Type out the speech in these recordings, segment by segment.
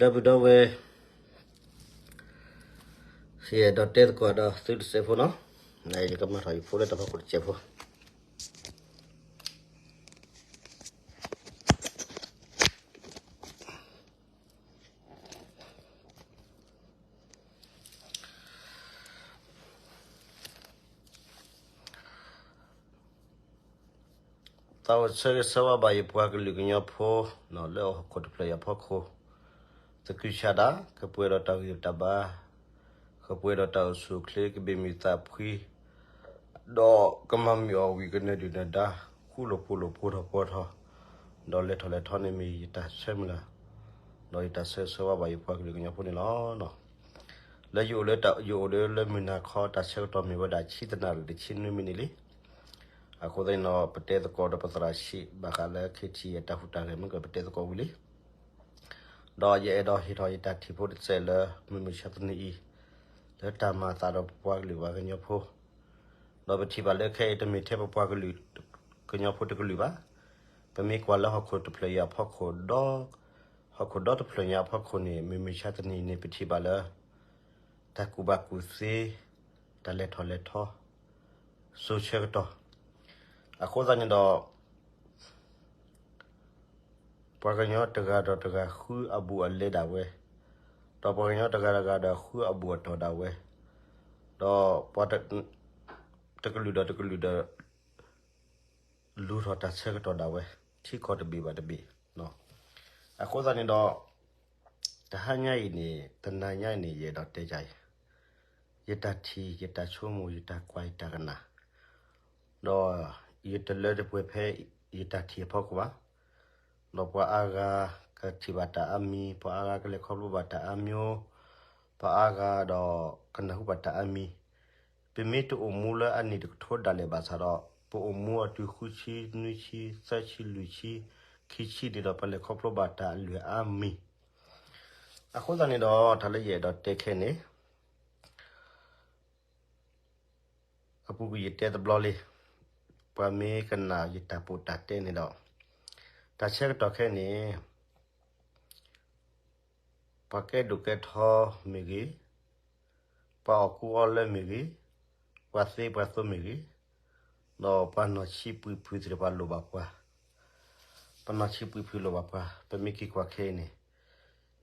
ဒီပုၢ်ဒီဝဲၢ်, ယအဲၣ်ဒိးတဲသကိးဒီးသုတစဲးဖိနီၤ, ယကမၤထီၣ်ယဖိလၢတၢ်ဖီခိၣ်တစဲးဖိ. သးအိၣ်ဆၢဂ့ၤဆၢဝါဘၣ်ယပှၤကလုာ်ကညီဖိ လၢဟီၣ်ခိၣ်တဖျၢၣ်အံၤအဖီခိၣ်, သကုၤဆးဒး ကပှဲၤဒီးတၢ်ဂံၢ်တၢ်ဘါ, ကပှဲၤဒီးတၢ်အိၣ်ဆူၣ်အိၣ်ချ့ ကဘၣ်မုာ်သးဖှံ, ဒီးကမၤမုာ်အီၣ်ဝံၣ် ကနၢၤဒုၣ်နၢၤဒါ ဃူလိာ်ဖိးလိာ် ဖိးထီၣ်ပီၤထီၣ်, ဒီးလဲၤထီၣ်လဲၤထီန့ၣ်မ့ၢ်ယတၢ်ဆၢမုၢ်လၢ်, ဒီးယတၢ်ဆၢဂ့ၤဆၢဝါဘၣ်ယပှၤကလုာ်ကညီဖိန့ၣ်လီၤ. လၢယအိၣ်လၢတၢ် ယအိၣ်လၢမုၢ်နၤခီ တၢ်ဆၢကတီၢ်မ့ၢ်ဝဲဒၣ်ဆံသနၣ်ရံၣ်တဆံနွံမံးနံးလံ. အဃိသတးန့ၣ်ဒီး ပတဲသကိးဒီးပသရၣ်ဆံး ဘၣ်ဃးလၢ ခ့ထံ အတၢ်ဟူးတၢ်ဂဲၤမ့ၢ်ကပတဲသကိးဝံၤလံ. ဒီးယအဲၣ်ဒိးဟ့ၣ်ထီၣ်ယတၢ်ထံၣ်ဖိတစဲးလၢ မုၢ်မဆါတနံၤအံၤ လၢတၢ်မၤအသးဒီးပပှၤကလုာ်ပှၤကညီဖိ, ဒီးပထံၣ်ဘၣ်လၢခဲအံၤ တမ့ၢ်ထဲပပှၤကလုာ် ကညီဖိတကလုာ်ဘၣ်. ပမ့ၢ်ကွၢ်လၢဟီၣ်ခိၣ်တဖျၢၣ်အံၤအဖီခိၣ်ဒီး ဟီၣ်ခိၣ်ဒီတဖျၢၣ်ညါအဖီခိၣ်န့ၣ် မုၢ်မဆါတနံၤအံၤန့ၣ် ပထံၣ်ဘၣ်လၢ တၢ်ကူၣ်ဘၣ်ကူၣ်သ့, တၢ်လဲၤထီၣ်လဲၤထီ, စိၤဆၢကတီၢ်, အဃိသတးန့ၣ်ဒီး ပှၤကညီတဂၤဒီးတဂၤဃုအဘူးအလဲဒၣ်ဝဲ, ဒီးပှၤကညီတဂၤဒီးတဂၤဒီးဃုအဘူးအတီၢ်ဒၣ်ဝဲ, ဒီးပှၤတကလုာ်ဒီးတကလုာ်ဒီး လူၤထီၣ်တၢ်ဆၢကတီၢ်ဒၣ်ဝဲ, ထံကီၢ်တဘ့ၣ်ဘၣ်တဘ့ၣ်. အဃိသတးန့ၣ်ဒီး တဟါညါအံၤန့ၣ် တနၤညါအံၤန့ၣ် ယအဲၣ်ဒိးတဲယၤအံၤ, ယတၢ်ထံၣ် ယတၢ်ဆိကမိၣ် ယတၢ်ကွၢ် ယတၢ်ကနၣ်, ဒီးယတလၢတပှဲၤဖဲယတၢ်ထံၣ်အဖီခိၣ်ဘၣ်. ဒီးပှၤအါဂၤကထံၣ်ဘၣ်တၢ်အါမံၤ, ပှၤအါဂၤကလဲၤခီဖျိဘၣ်တၢ်အါမံၤ, ပှၤအါဂၤဒီးကနၢ်ဟူဘၣ်တၢ်အါမံၤ, ပမ့ၢ်တအိၣ်မူလၢအနံၣ်တကထိဒၣ်လဲာ်ဘၣ်ဆၣ်ဒီး ပအိၣ်မူအတုၤဃုဆံ, နွံဆံ, သၢဆံ, လွံၢ်ဆံ, ခံဆံန့ၣ်ဒီး ပလဲၤခီဖျိဘၣ်တၢ်အလွဲၢ်အါမံၤ. အဃိသတးန့ၣ်ဒီး တၢ်လၢယအဲၣ်ဒိးတဲခဲအံၤန့ၣ် အပူၤကွံာ်ယတဲတဘျီလံ, ပှၤမ့ၢ်ကနၣ်ယတၢ်ပိာ်တၢ်တဲန့ၣ်ဒီး, တၢ်ဆၢကတီၢ်ခဲအံၤန့ၣ် ပှၤကဲဒိၣ်ကဲထီမ့ၢ်ဂ့ၤ, ပှၤအီၣ်ကူအီလၢမ့ၢ်ဂ့ၤ, ပှၤသ့ပှၤသိမ့ၢ်ဂ့ၤ, ဒီးပှၤနီၢ်ဆံးပှံၤဖုးသ့ၣ်တဖၣ်လိၣ်ဘၣ်ပှၤ, ပနီၢ်ဆံးပှံၤဖုးလိၣ်ဘၣ်ပှၤ. ပမ့ၢ်က့ၤကွၢ်ခဲအံၤန့ၣ်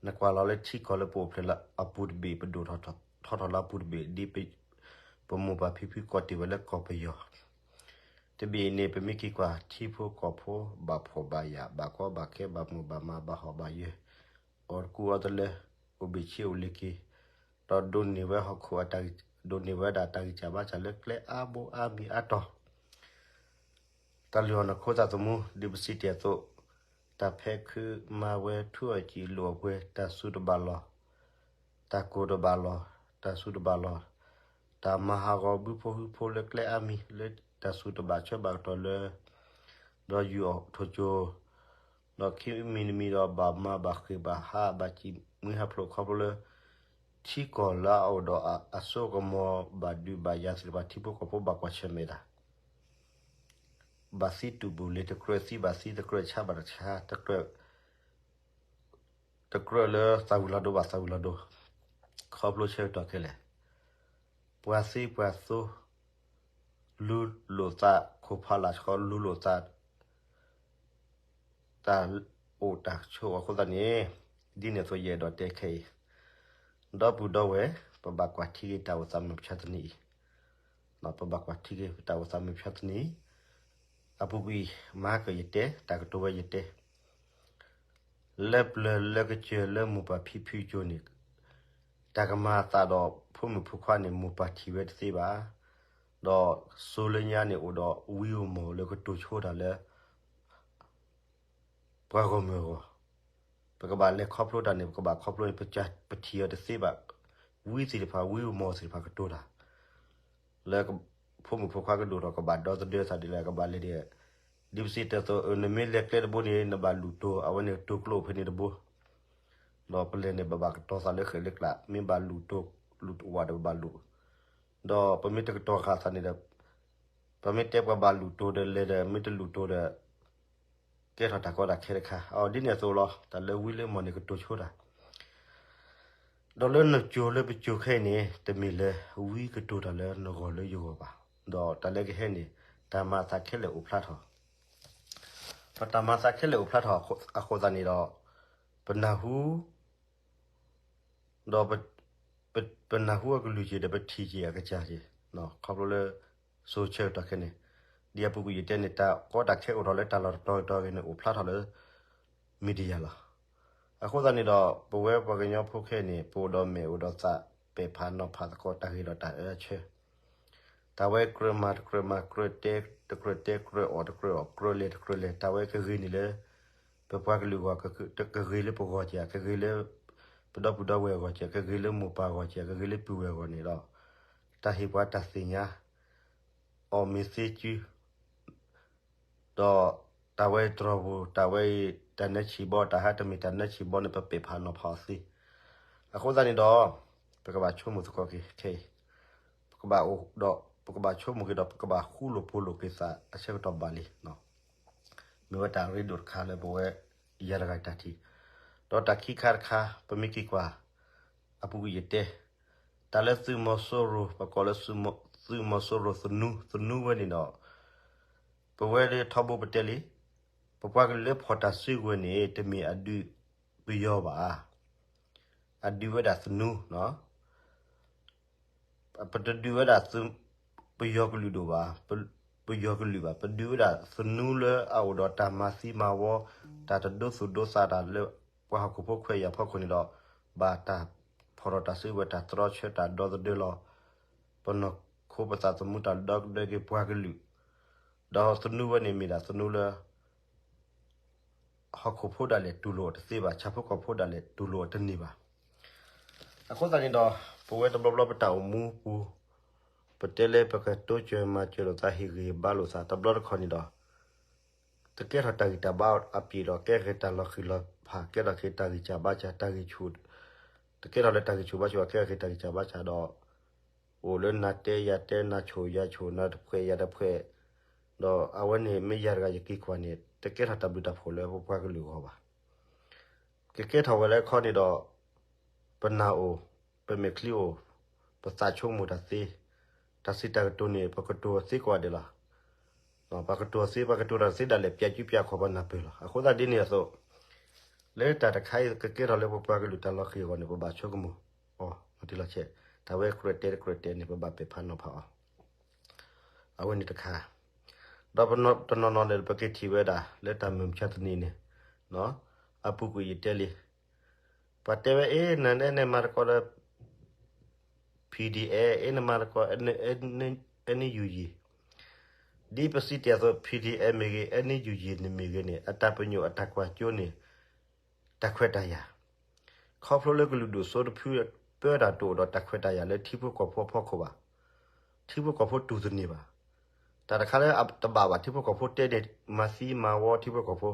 နကွၢ်လီၤလၢထံကီၢ်လၢပအိၣ်ဖျဲၣ်လၢအပူၤတဘ့ၣ် ပဒိၣ်ထီၣ်ထီထီၣ်လၢအပူၤတဘ့ၣ် ဒ်ပမိၢ်ပၢ်ဖံဖုကိးတ့ၢ်ဝဲလၢကီၢ်ပယီၤ တဘ့ၣ်အံၤန့ၣ် ပမ့ၢ်က့ၤကွၢ်ထံဖိကီၢ်ဖိ ဘၣ်ဖှီၣ်ဘၣ်ယာ် ဘၣ်ကီဘၣ်ခဲ ဘၣ်မုာ်ဘၣ်မၤ ဘၣ်ဟီၣ်ဘၣ်ယၢၤ အီၣ်တကူအီတလၢ အိၣ်ဘ့ၣ်ဆ့အိၣ်လ့ၤက့ၤ ဒီးဒိးန့ၢ်ဝဲဟီၣ်ခိၣ်အတၢ် ဒိးန့ၢ်ဝဲဒၣ်တၢ်ဂံၢ်စၢ်ဘါစၢ်လၢကျဲအါဘိအါမံၤအါတီၤ တၢ်လုၢ်အီၣ်နီၢ်ခိသးသမူ ဒ်ပစံးတ့ၢ်အသိး တၢ်ဖဲခုမၤဝဲထူအီၣ်ကံၣ်လိာ်အပှဲၤ တၢ်စူၤတဘၣ်လီၢ် တၢ်ကိၢ်တဘၣ်လီၢ် တၢ်စူၤတဘၣ်လီၢ် တၢ်မၤဟးဂီၤဘုဖိဟုဖိလၢကျဲအါမံၤ လၢတၢ်စူၤတဘၣ်ဆၢဘၣ်ကတီၢ်လၢ ဒီးယူၤအီၣ်ထိၣ်ကၠိ ဒီးခံမံၤတမံၤဒီးဘၣ်မၤဘၣ်ဃ့ၢ်ဘၣ်ဟး ဘၣ်စံၣ်မှံဟးဖျိးခီဖျိလၢ ထံကီၢ်လၢအအိၣ်ဒီးအစိကမီၤ ဘၣ်ဒုးဘၣ်ယၤသ့ၣ်တဖၣ် ထံဖိကီၢ်ဖိဘၣ်ကွၢ်ဆၢၣ်မဲာ်တၢ် ဘၣ်သံတူၢ်ပူၤလံ တကြၢးသံဘၣ်သံ တကြၢးဆါဘၣ်တၢ်ဆါ တကြၢး တကြၢးလၢသးဝံၤလီၤဒိဘၣ်သးဝံၤလီၤဒိ ခီဖျိဆၢကတီၢ်ခဲလၢာ် ပှၤသံပှၤသိ လူၤလိာ်သး ခိၣ်ဖးလာ်ဆှီ လူၤလိာ်သး တၢ်အိၣ်တၢ်ဆိးအဃိသတးန့ၣ် ဒ်န့ၣ်အသိးယအဲၣ်ဒိးတဲခဲအံၤ ဒီပုၢ်ဒီဝဲၢ် ပဘၣ်ကွၢ်ထံက့ၤတၢ်အိၣ်သးမုၢ်မဆါတနံၤအံၤ ပဘၣ်ကွၢ်ထံက့ၤတၢ်အိၣ်သးမုၢ်မဆါတနံၤအံၤ အပူၤကွံာ် မဟါကၢၣ်ယတဲ တၢ်ကတိၤဝဲယတဲ လၢပျၢၤလၢကစၢၢ်လၢမိၢ်ပၢ်ဖံဖုကၠိန့ၣ် တၢ်ကမၤအသးဒီးဖိမုၣ်ဖိခွါန့ၣ် မိၢ်ပၢ်ထံၣ်ဝဲတသ့ဘၣ်. ဒီးစိၤလၢညါန့ၣ်အိၣ်ဒီးဝံအီမီၢ်လၢကတိၤဆိတၢ်လၢ ပှၤဂီၢ်မုၢ်အဂီၢ်, ပကဘၣ်လဲၤခီဖျိတၢ်န့ၣ် ပကဘၣ်ခီဖျိန့ၣ် ပကပထံၣ်အီၤတသ့ဘၣ်. ဝံသ့ၣ်တဖၣ် ဝံအီမီၢ်သ့ၣ်တဖၣ်ကတိၤတၢ် လၢဖိမုၣ်ဖိခွါကဒိၣ်ထီၣ် ကဘၣ်ဒီသဒၢသးဒ်လဲၣ် ကဘၣ်လဲၤဒ်လဲၣ်. ဒ်ပစံးတ့ၢ်အသိး နမ့ၢ်လဲၤကျဲတဘိန့ၣ် နဘၣ်လူၤတိၤ အဝဲန့ၣ်တိၤကျိအိၣ်ဖဲန့ၣ်တဘိ ဒီးပလဲၤန့ၣ် ပဘၣ်ကတီၤသးလၢဃဲၣ်လၢကျး မ့ၢ်ဘၣ်လူၤတိၤ လူၤဝၣ်ဒီးပဘၣ်လူၤ ဒီးပမ့ၢ်တကတီၤဃာ်သးန့ၣ်ဒီး ပမ့ၢ်တဲပှၤဘၣ်လူၤတိၤဒီးလဲၤဒီး မ့ၢ်တလူၤတိၤဒီး ကဲထီၣ်တၢ်ကီတၢ်ခဲတခါ အဒ်န့ၣ်အသိးလီၤ. တၢ်လၢဝံလၢမီၢ်န့ၣ်ကတိၤဆိတၢ် ဒီးလၢနကၠိလၢပကၠိခဲအံၤန့ၣ် တမ့ၢ်လၢဝံကတိၤတၢ်လၢနဂီၢ်လၢယဂီၢ်ဘၣ်. ဒီးတၢ်လၢကဟဲန့ၣ် တၢ်မၤအသးခဲလၢာ်အိၣ်ဖျါထီၣ်, ဒီးတၢ်မၤအသးခဲလၢာ်အိၣ်ဖျါထီၣ်အဃိသတးန့ၣ်ဒီး ပနၢ်ဟူ ဒီး ပနၢ်ဟူအကလုၢ်က့ၤဒီး ပထံၣ်က့ၤအကစၢ်က့ၤ ခီဖျိလၢ စိၤဆၢကတီၢ်ခဲန့ၣ်, ဒ်အပူၤကွံာ်ယတဲန့ၣ် တၢ်ကီတၢ်ခဲအိၣ်ထီၣ်လၢတၢ်လီၢ်တတီၤကတီၤဂ့ၤန့ၣ် အိၣ်ဖျါထီၣ်လၢ media လီၤ. အဃိသတးန့ၣ်ဒီး ပဝဲပှၤကညီဖိခဲအံၤန့ၣ် ပအိၣ်ဒီးမဲာ်အိၣ်ဒီးသး ပဲာ်ဖးနီၤဖးသကိးတၢ်ဂ့ၤဒီးတၢ်အၢအဆၢ တၢ်ဝဲကြၢးမၤတကြၢးမၤ ကြၢးတဲတကြၢးတဲ ကြၢးအီၣ်တကြၢးအီၣ် ကြၢးလဲၤတကြၢးလဲၤ တၢ်ဝဲကဂ့ၤန့ၣ်လၢ ပပှၤကလုာ်အဂီၢ်, ကဂ့ၤလၢပဂီၢ်က့ၤ, ကဂ့ၤလၢ ပဒီပုၢ်ဒီဝဲၢ်အဂီၢ်က့ၤ, ကဂ့ၤလၢမိၢ်ပၢ်အဂီၢ်က့ၤ, ကဂ့ၤလၢပုၢ်ဝဲၢ်အဂီၢ်န့ၣ်ဒီး တၢ်ဟ့ၣ်ပှၤတၢ်သ့ၣ်ညါ အီၣ်မ့ၤသ့စု ဒီးတၢ်ဝဲတြီၤပူၤ တၢ်ဝဲအံၤ တၢ်နၢဆံးဘီ တၢ်ဟးတမ့ၢ်တၢ်နၢဆံးဘီန့ၣ် ပပဲာ်ဖးနီၤဖးအီၤသ့. အဃိသတးန့ၣ်ဒီး ပကဘၣ်ဆိကမိၣ်သကိးက့ၤခဲအံၤ, ပကဘၣ်အိၣ်ဒီး ပကဘၣ်ဆိကမိၣ်က့ၤဒီး ပကဘၣ်ဃူလိာ်ဖိးလိာ်က့ၤသးအဆၢကတီၢ်ဘၣ်လံ. မ့ၢ်ဝဲတၢ်ရ့ဒိၣ်တခါလၢပဝဲယၤတဂၤတၢ်ထံၣ်, ဒီးတၢ်ခံခါတခါ ပမ့ၢ်က့ၤကွၢ် အပူၤကွံာ်ယတဲ, တၢ်လၢသုးမီၤစိရိၤ ပကိးလၢ သုးမီၤစိရိၤသနူ, သနူဝဲန့ၣ်ဒီး ပဝဲဒၣ်ထီဘိပတဲလံ, ပပှၤကလုာ်လၢဖီၣ်တၢ်စုကဝဲၤန့ၣ် တမ့ၢ်အဒုးပယီၤဘၣ်, အဒုးဝဲဒၣ်သနူ, ပတဒုးဝဲဒၣ် ပယီၤကလုာ်ဒိၣ်ဘၣ်, ပယီၤကလုာ်ဘၣ်, ပဒုးဝဲဒၣ်သနူလၢအအိၣ်ဒီးတၢ်မၤသံမၤဝီ, တၢ်တဒိသူၣ်ဒိသးတၢ်လၢပှၤဟီၣ်ခိၣ်ဖိခွဲးယာ်ဖီခိၣ်န့ၣ်ဒီး ဘၣ်တၢ်ဖီၣ်ထီၣ်တၢ်စုကဝဲၤ တၢ်တြီဆၢတၢ်ဒီသဒၢလီၤ. ပနီၢ်ခိပသးသမူတၢ်ဒီသဒၢက့ၤပှၤကလုာ်, ဒီးသနူဝဲန့ၣ်မ့ၢ်ဒၣ်သနူလၢ ဟီၣ်ခိၣ်ဖိဒၣ်လဲာ်တူၢ်လိာ်အီၤတသ့ဘၣ်, ဆၣ်ဖိကီၢ်ဖိဒၣ်လဲာ်တူၢ်လိာ်အီၤတန့ၢ်ဘၣ်. အဃိသတးန့ၣ်ဒီး ပဝဲတဘျီဘျီပတၢ်အိၣ်မူပူၤ ပတဲလၢပကတိစၢၤမၤစၢၤလိာ်သး ဟ့ၣ်ဂံၢ်ဟ့ၣ်ဘါလိာ်သး တဘျီတခီၣ်န့ၣ်ဒီး တကဲထီၣ်တၢ်ဂံၢ်တၢ်ဘါအပျ့ၤဒီး ကဲဂ့ၤတၢ်လီၤဃံၤလီၤဖး ကဲထီၣ်က့ၤတၢ်ဂံၢ်စၢ်ဘါစၢ် တၢ်ဂံၢ်ဆူၣ်, တကဲထီၣ်လၢတၢ်ဂံၢ်ဆူၣ်ဘါဆူၣ် ကဲထီၣ်က့ၤတၢ်ဂံၢ်စၢ်ဘါစၢ်ဒီး အိၣ်လၢနၤတဲယၤတဲ နၤဆိၣ်ယၤဆိၣ် နၤတဖှဲးယၤတဖှဲး, ဒီးအဝဲန့ၣ်မ့ၢ်ယၤတဂၤယက့ၤကွၢ်န့ၣ် တကဲထီၣ်တၢ်ဘျုးတၢ်ဖှိၣ်လၢပပှၤကလုာ်အဂီၢ်ဘၣ်. ကကဲထီၣ်ဝဲလၢခီန့ၣ်ဒီး ပနၢ်အိၣ်, ပမဲာ်ချံအိၣ်, ပသးဆိကမိၣ်တၢ်သ့, တၢ်စံးတၢ်ကတိၤန့ၣ် ပကတိၤသ့ကိးဂၤဒဲးလီၤ. ပကတိၤသ့ ပကတိၤတၢ်သ့ဒၣ်လဲာ် ပျးကုပျးခီၣ်ပနၢ်ပၢၢ်လီၤ. အဃိသတးဒ်န့ၣ်အသိး လၢတၢ်တခါအံၤကကဲထီၣ်လၢပပှၤကလုာ်တၢ်လီၤဃံၤအဂီၢ်န့ၣ် ပဘၣ်ဆိကမိၣ်အီၤ မၤတံၢ်လီၤဆဲး, တၢ်ဝဲကြၢးတဲတကြၢးတဲန့ၣ် ပဘၣ်ပဲာ်ဖးနီၤဖးအီၤ, အဝဲန့ၣ်တခါ, ဒီးတနီၤနီၤန့ၣ် ပကထံၣ်ဝဲဒၣ် လၢတၢ်မုၢ်မဆါတနံၤန့ၣ်, အပူၤကွံာ်ယတဲလံ, ပှၤတဲဝဲ အ့ နနဲၣ်မၤသကိးလၢ P D F အ့ နမၤသကိး N U G, ဒ်ပစံးတ့ၢ်အသိး P D F မ့ၢ်ဂ့ၤ N U G န့ၣ်မ့ၢ်ဂ့ၤန့ၣ် အတၢ်ပညိၣ်အတၢ်ကွၢ်စိန့ၣ် တၢ်ခွဲးတၢ်ယာ်, ခီဖျိလၢကလုာ်ဒူၣ်စိတဖု ပၢတၢ်တအိၣ်ဒီးတၢ်ခွဲးတၢ်ယာ်လၢထံဖိကီၢ်ဖိအဖီခိၣ်ဘၣ်. ထံဖိကီၢ်ဖိတူၢ်တန့ၢ်ဘၣ်. တၢ်တခါလၢအတဘၣ်ဘၣ် ထံဖိကီၢ်ဖိတဲန့ၣ် မၤသံမၤဝီထံဖိကီၢ်ဖိ,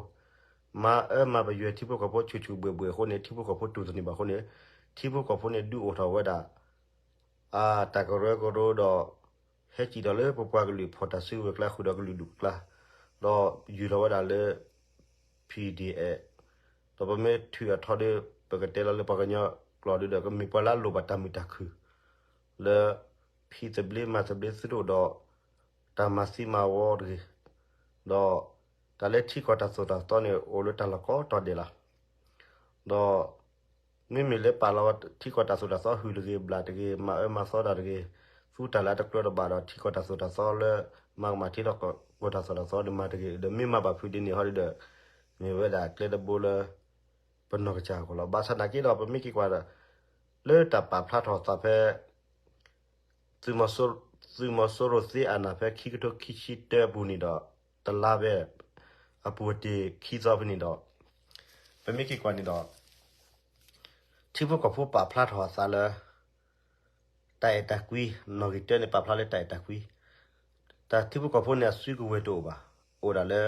မၤအၢမၤပယွဲထံဖိကီၢ်ဖိ ဆူၣ်ဆူၣ်ဘှ့ၣ်ဘှ့ၣ်အဃိန့ၣ် ထံဖိကီၢ်ဖိတူၢ်တန့ၢ်ဘၣ်အဃိန့ၣ် ထံဖိကီၢ်ဖိန့ၣ် ဒုးအိၣ်ထီၣ်ဝဲဒၣ် အတၢ်ကရၢကရိဒီး ဟဲစံၣ်ထီၣ်လၢပပှၤကလုာ်ဖီၣ်တၢ်စုကဝဲၤကျါ ဃုာ်ဒီးကလုာ်ဒူၣ်ကျါ, ဒီးယုၢ်ထီၣ်ဝဲဒၣ်လၢ P D F, ဒီးပမ့ၢ်ထုးအထီဒီး ပကတဲလီၤလၢပှၤကညီကျိာ်ဒီး ကမ့ၢ်ပှၤလၢအလိၣ်ဘၣ်တၢ်မုာ်တၢ်ခုၣ် လၢ ဖံးသဘျ့မၤသဘျ့သုတအိၣ်ဒီး တၢ်မၤသံမၤဝီတဂ့ၤ, ဒီးတၢ်လၢထံကီၢ်တၢ်သိၣ်တၢ်သီန့ၣ် အိၣ်လၢတၢ်လီၢ်ကိးတီၤဒဲးလီၤ. ဒီး မ့မ့ၢ်လၢပာ်လီၤဝဲထံကီၢ်တၢ်သိၣ်တၢ်သီ ဟုၣ်တဂ့ၤ ဘျၣ်တဂ့ၤ မၤအၢမၤသီတၢ်တဂ့ၤ, သူတၢ်လၢတကြၢးတဘၣ်ဒီး ထံကီၢ်တၢ်သိၣ်တၢ်သီလၢ မၤကမၣ်ထံလီၢ်ကီၢ်တၢ်သိၣ်တၢ်သီန့ၣ်မၤတဂ့ၤ, ဒီးမ့ၢ်မၤဘၣ်ဖုးဒ်န့ၣ်ဟီဒီး မ့ၢ်ဝဲဒၣ်ကျဲတဘိလၢ ပနီၢ်ကစၢ်အဂီၢ်လီၤ. ဘၣ်ဆၣ်နာ်က့ဒီး ပမ့ၢ်က့ၤကွၢ်ဒီး လၢတၢ်ပာ်ဖျါထီၣ်သးဖဲ သုးမီၤစိရိၤ သုးမီၤစိရိၤသ့အနၢ်ဖဲခံကထိခံဆံတၢအပူၤန့ၣ်ဒီး တလါဖဲ အပူၤတ့ၢ်ခံသီဖဲန့ၣ်ဒီး ပမ့ၢ်က့ၤကွၢ်န့ၣ်ဒီး ထံဖိကီၢ်ဖိပာ်ဖျါထီၣ်အသးလၢ တၢ်အဲၣ်တၢ်ကွံ, နီၣ်ဂံၢ်တၢန့ၣ် ပာ်ဖျါလၢတၢ်အဲၣ်တၢ်ကွံ, တၢ်ထံဖိကီၢ်ဖိန့ၣ် အစုကဝဲၤတအိၣ်ဘၣ်, အိၣ်ဒၣ်လၢ သ့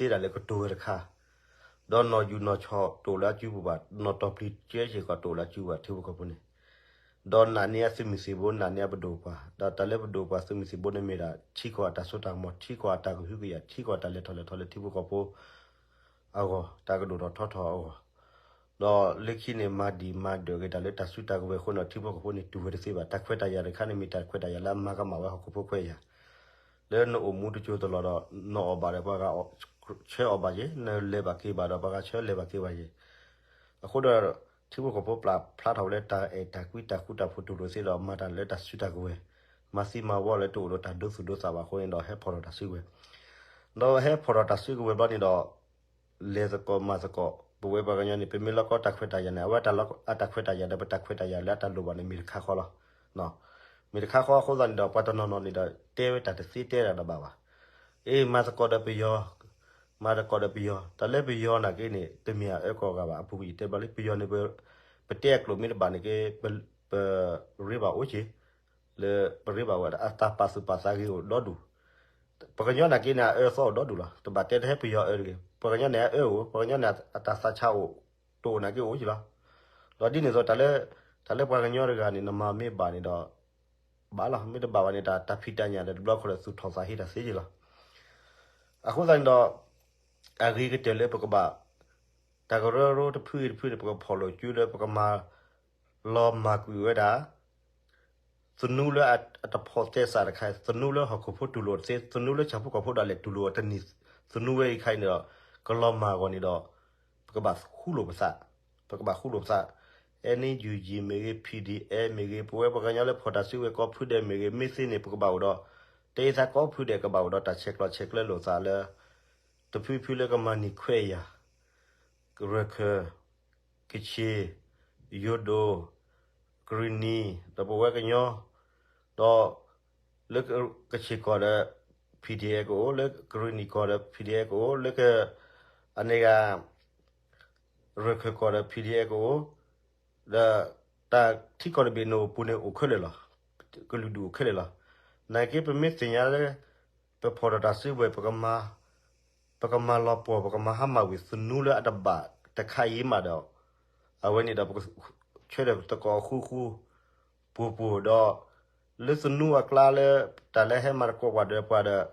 ဒၣ်လၢကတိၤဝဲတခါ, ဒီးနီၣ်ယူၢ်နီၣ်ဆီၣ်တအိၣ်လၢအစုပူၤဘၣ်, နီၣ်တီၢ်ပျံၤကဲစ့ၢ်ကီးတအိၣ်လၢအစုပူၤဘၣ် ထံဖိကီၢ်ဖိန့ၣ်, ဒီးနာ်န့ၢ်အသုးမုၢ်သံၣ်ဘိ နာ်န့ၢ်အပဒိၣ်ပှၤ, ဒီးတၢ်လၢပဒိၣ်ပှၤသုးမုၢ်သံၣ်ဘိန့ၣ်မ့ၢ်ဒၣ် ထံကီၢ်အတၢ်စိတၢ်ကမီၤ, ထံကီၢ်အတၢ်ကဟုကယာ်, ထံကီၢ်အတၢ်လဲၤထီၣ်လဲၤထီလၢထံဖိကီၢ်ဖိ အဂီၢ်, တၢ်ကဒိၣ်ထီၣ်ထီထီၣ်အဂီၢ်, ဒီးလၢခံန့ၣ် မၤဒံးမၤဒၢးက့ၤတၢ်လၢတၢ်စုတၢ်ကဝဲၤအဃိန့ၣ်ဒီး ထံဖိကီၢ်ဖိန့ၣ် တူၢ်ဝဲတသ့ဘၣ်. တၢ်ခွဲးတၢ်ယာ်တခါန့ၣ် မ့ၢ်တၢ်ခွဲးတၢ်ယာ်လၢအမၤကမၣ်ဝဲဟီၣ်ခိၣ်ဖိခွဲးယာ် လၢနအိၣ်မူတစိၤတလီၢ်ဒီး နအီၣ်ဘၣ်ဒီးပှၤဂၤဆၢအီၣ်ဘၣ်ယဲ, နလဲၤဘၣ်က့ၤဘၣ်ဒီးပှၤဂၤဆၢလဲၤဘၣ်က့ၤဘၣ်ယဲ. အဃိဒီး ထံဖိကီၢ်ဖိပျၢ်ဖျါထီၣ်ဝဲလၢတၢ်အဲၣ်တၢ်ကွံတၢ်ဃူတၢ်ဖိးတူၢ်လိာ်သ့ဒီး မၤတၢ်လၢတၢ်စုတၢ်ကဝဲၤ, မၤသံမၤဝီလၢတအိၣ်ဒီးတၢ်ဒိသူၣ်ဒိသးဘၣ်အဃိန့ၣ်ဒီး ဟဲဖီၣ်ထီၣ်တၢ်စုကဝဲၤ, ဒီးဟဲဖီၣ်ထီၣ်တၢ်စုကဝဲၤဘျီန့ၣ်ဒီး လဲၤသကိးမၤသကိး ပဝဲပှၤကညီန့ၣ် ပမ့ၢ်လီၤကီတၢ်ခွဲးတၢ်ယာ်န့ၣ် အဝဲအတၢ်ခွဲးတၢ်ယာ်ဒီး ပတၢ်ခွဲးတၢ်ယာ်လၢအတၢ်လိၣ်ဘၣ်န့ၣ် မ့ၢ်တခါဃီလီၤ. မ့ၢ်တခါဃီအဃိသတးန့ၣ်ဒီး ပှၤတနီၤနီၤန့ၣ်ဒီး တဲဝဲတၢ်တသ့တဲတၢ်တဘၣ်ဘၣ်. အ့ မၤသကိးဒီးပယီၤ, မၤသကိးဒီးပယီၤ, တၢ်လၢပယီၤနာ်က့န့ၣ် တမ့ၢ်အအၢကီၢ်ဂၤဘၣ်. အပူၤကွံာ်ယတဲဘျီလံ ပယီၤန့ၣ် ပတဲအကျိာ်မ့ၢ်တဘၣ်န့ၣ်က့ ပရ့ဘၣ်အိၣ်က့ၤ လၢပရ့ဘၣ်ဝဲ အတၢ်ပာ်သူၣ်ပာ်သးဂ့ၤအိၣ်ဒီဒူၣ်. ပှၤကညီနာ်က့န့ၣ် အအၢသီအိၣ်ဒီဒူၣ်လီၤ. တဘၣ်တဲတဟဲပယီၤအၢတဂ့ၤ. ပှၤကညီန့ၣ် အအၢအိၣ်, ပှၤကညီန့ၣ် အတၢ်သးဆးအိၣ်, တအိၣ်နာ်က့အိၣ်က့ၤလီၤ. ဒီးဒ်န့ၣ်အသိး တၢ်လၢပှၤကညီတဂၤန့ၣ် နမၤမ့ၢ်ဘၣ်န့ၣ်ဒီး ဘၣ်လီၤ. မ့ၢ်တဘၣ်ဘၣ်န့ၣ် တၢ်ဖံးတၢ်ညၣ်ဒီးတဘျီခီဒီး သူၣ်ထီၣ်သးဟ့တၢ်သ့က့ၤလီၤ. အဃိသတးန့ၣ်ဒီး အဂ့ၤကတၢၢ်လၢပကဘၣ် တၢ်ကရၢကရိတဖုအံၤတဖုန့ၣ် ပကဖီၣ်လိာ်စုလၢပကမၤလီၤမၢ်ကွံာ်ဝဲဒၣ် သနူလၢအတဖိးသဲစးတခါ, သနူလၢဟီၣ်ခိၣ်ဖိတူၢ်လိာ်တသ့, သနူလၢဆၣ်ဖိကီၢ်ဖိဒၣ်လဲာ်တူၢ်လိာ်တန့ၢ်, သနူဝဲအံၤတခါအံၤန့ၣ်ဒီး ကလီၤမၢ်အဂီၢ်န့ၣ်ဒီး ပကဘၣ်ဃူလိာ်ပသး, ပကဘၣ်ဃူလိာ်ပသး, NUG မ့ၢ်ဂ့ၤ, PDF မ့ၢ်ဂ့ၤ, ပဝဲပှၤကညီလၢဖီၣ်တၢ်စုကဝဲၤကိးဖုဒဲးမ့ၢ်ဂ့ၤ, မ့ၢ်သ့န့ၣ် ပကဘၣ်အိၣ်ဒီး တၢ်အ့သးကိးဖုဒဲးကဘၣ်အိၣ်ဒီးတၢ်ဆဲးကျိးဆဲးကျၢလိာ်သးလၢ တဖုဖုလၢကမၤန့ၢ်ခွဲးယာ် ရၢၢ်ခၢၣ်, ကခ့ၣ်, ယိၤဒိၣ်, ကရံၣ်နံၣ်, ဒီးပဝဲကညီ, ဒီးလၢကခ့ၣ်ကီၢ်ဒီး PDF ကအိၣ်, လၢကရံၣ်နံၣ်ကီၢ်ဒီး PDF ကအိၣ်, လၢက, အန့ၣ်ဂၤ, ရၢၢ်ခၢၣ်ကီၢ်ဒီး PDF ကအိၣ်, ဒီးတၢ်ထံကီၢ်တဘ့ၣ်န့ၣ်အိၣ်ပူၤန့ၣ်အိၣ်ခဲလၢာ်လီၤ. ကလုာ်ဒူၣ်အိၣ်ခဲလၢာ်လီၤ. နာ်က့ပမ့ၢ်သ့ၣ်ညါလၢ ပဖီၣ်ထီၣ်တၢ်စုကဝဲၤ ပကမၤလီၤပှီၢ် ပကမၤဟါမၢ်ကွံာ်သနူလၢအတဘၣ်တခါအံၤမးဒီး အဝဲန့ၣ်ဒီး ပကဆၢထၢၣ်သကိးဃူဃူ ပူၤပူၤဒီး လၢသနူအကျါလၢ တၢ်လၢဟဲမၤသကိးပှၤဒီးပှၤဒီး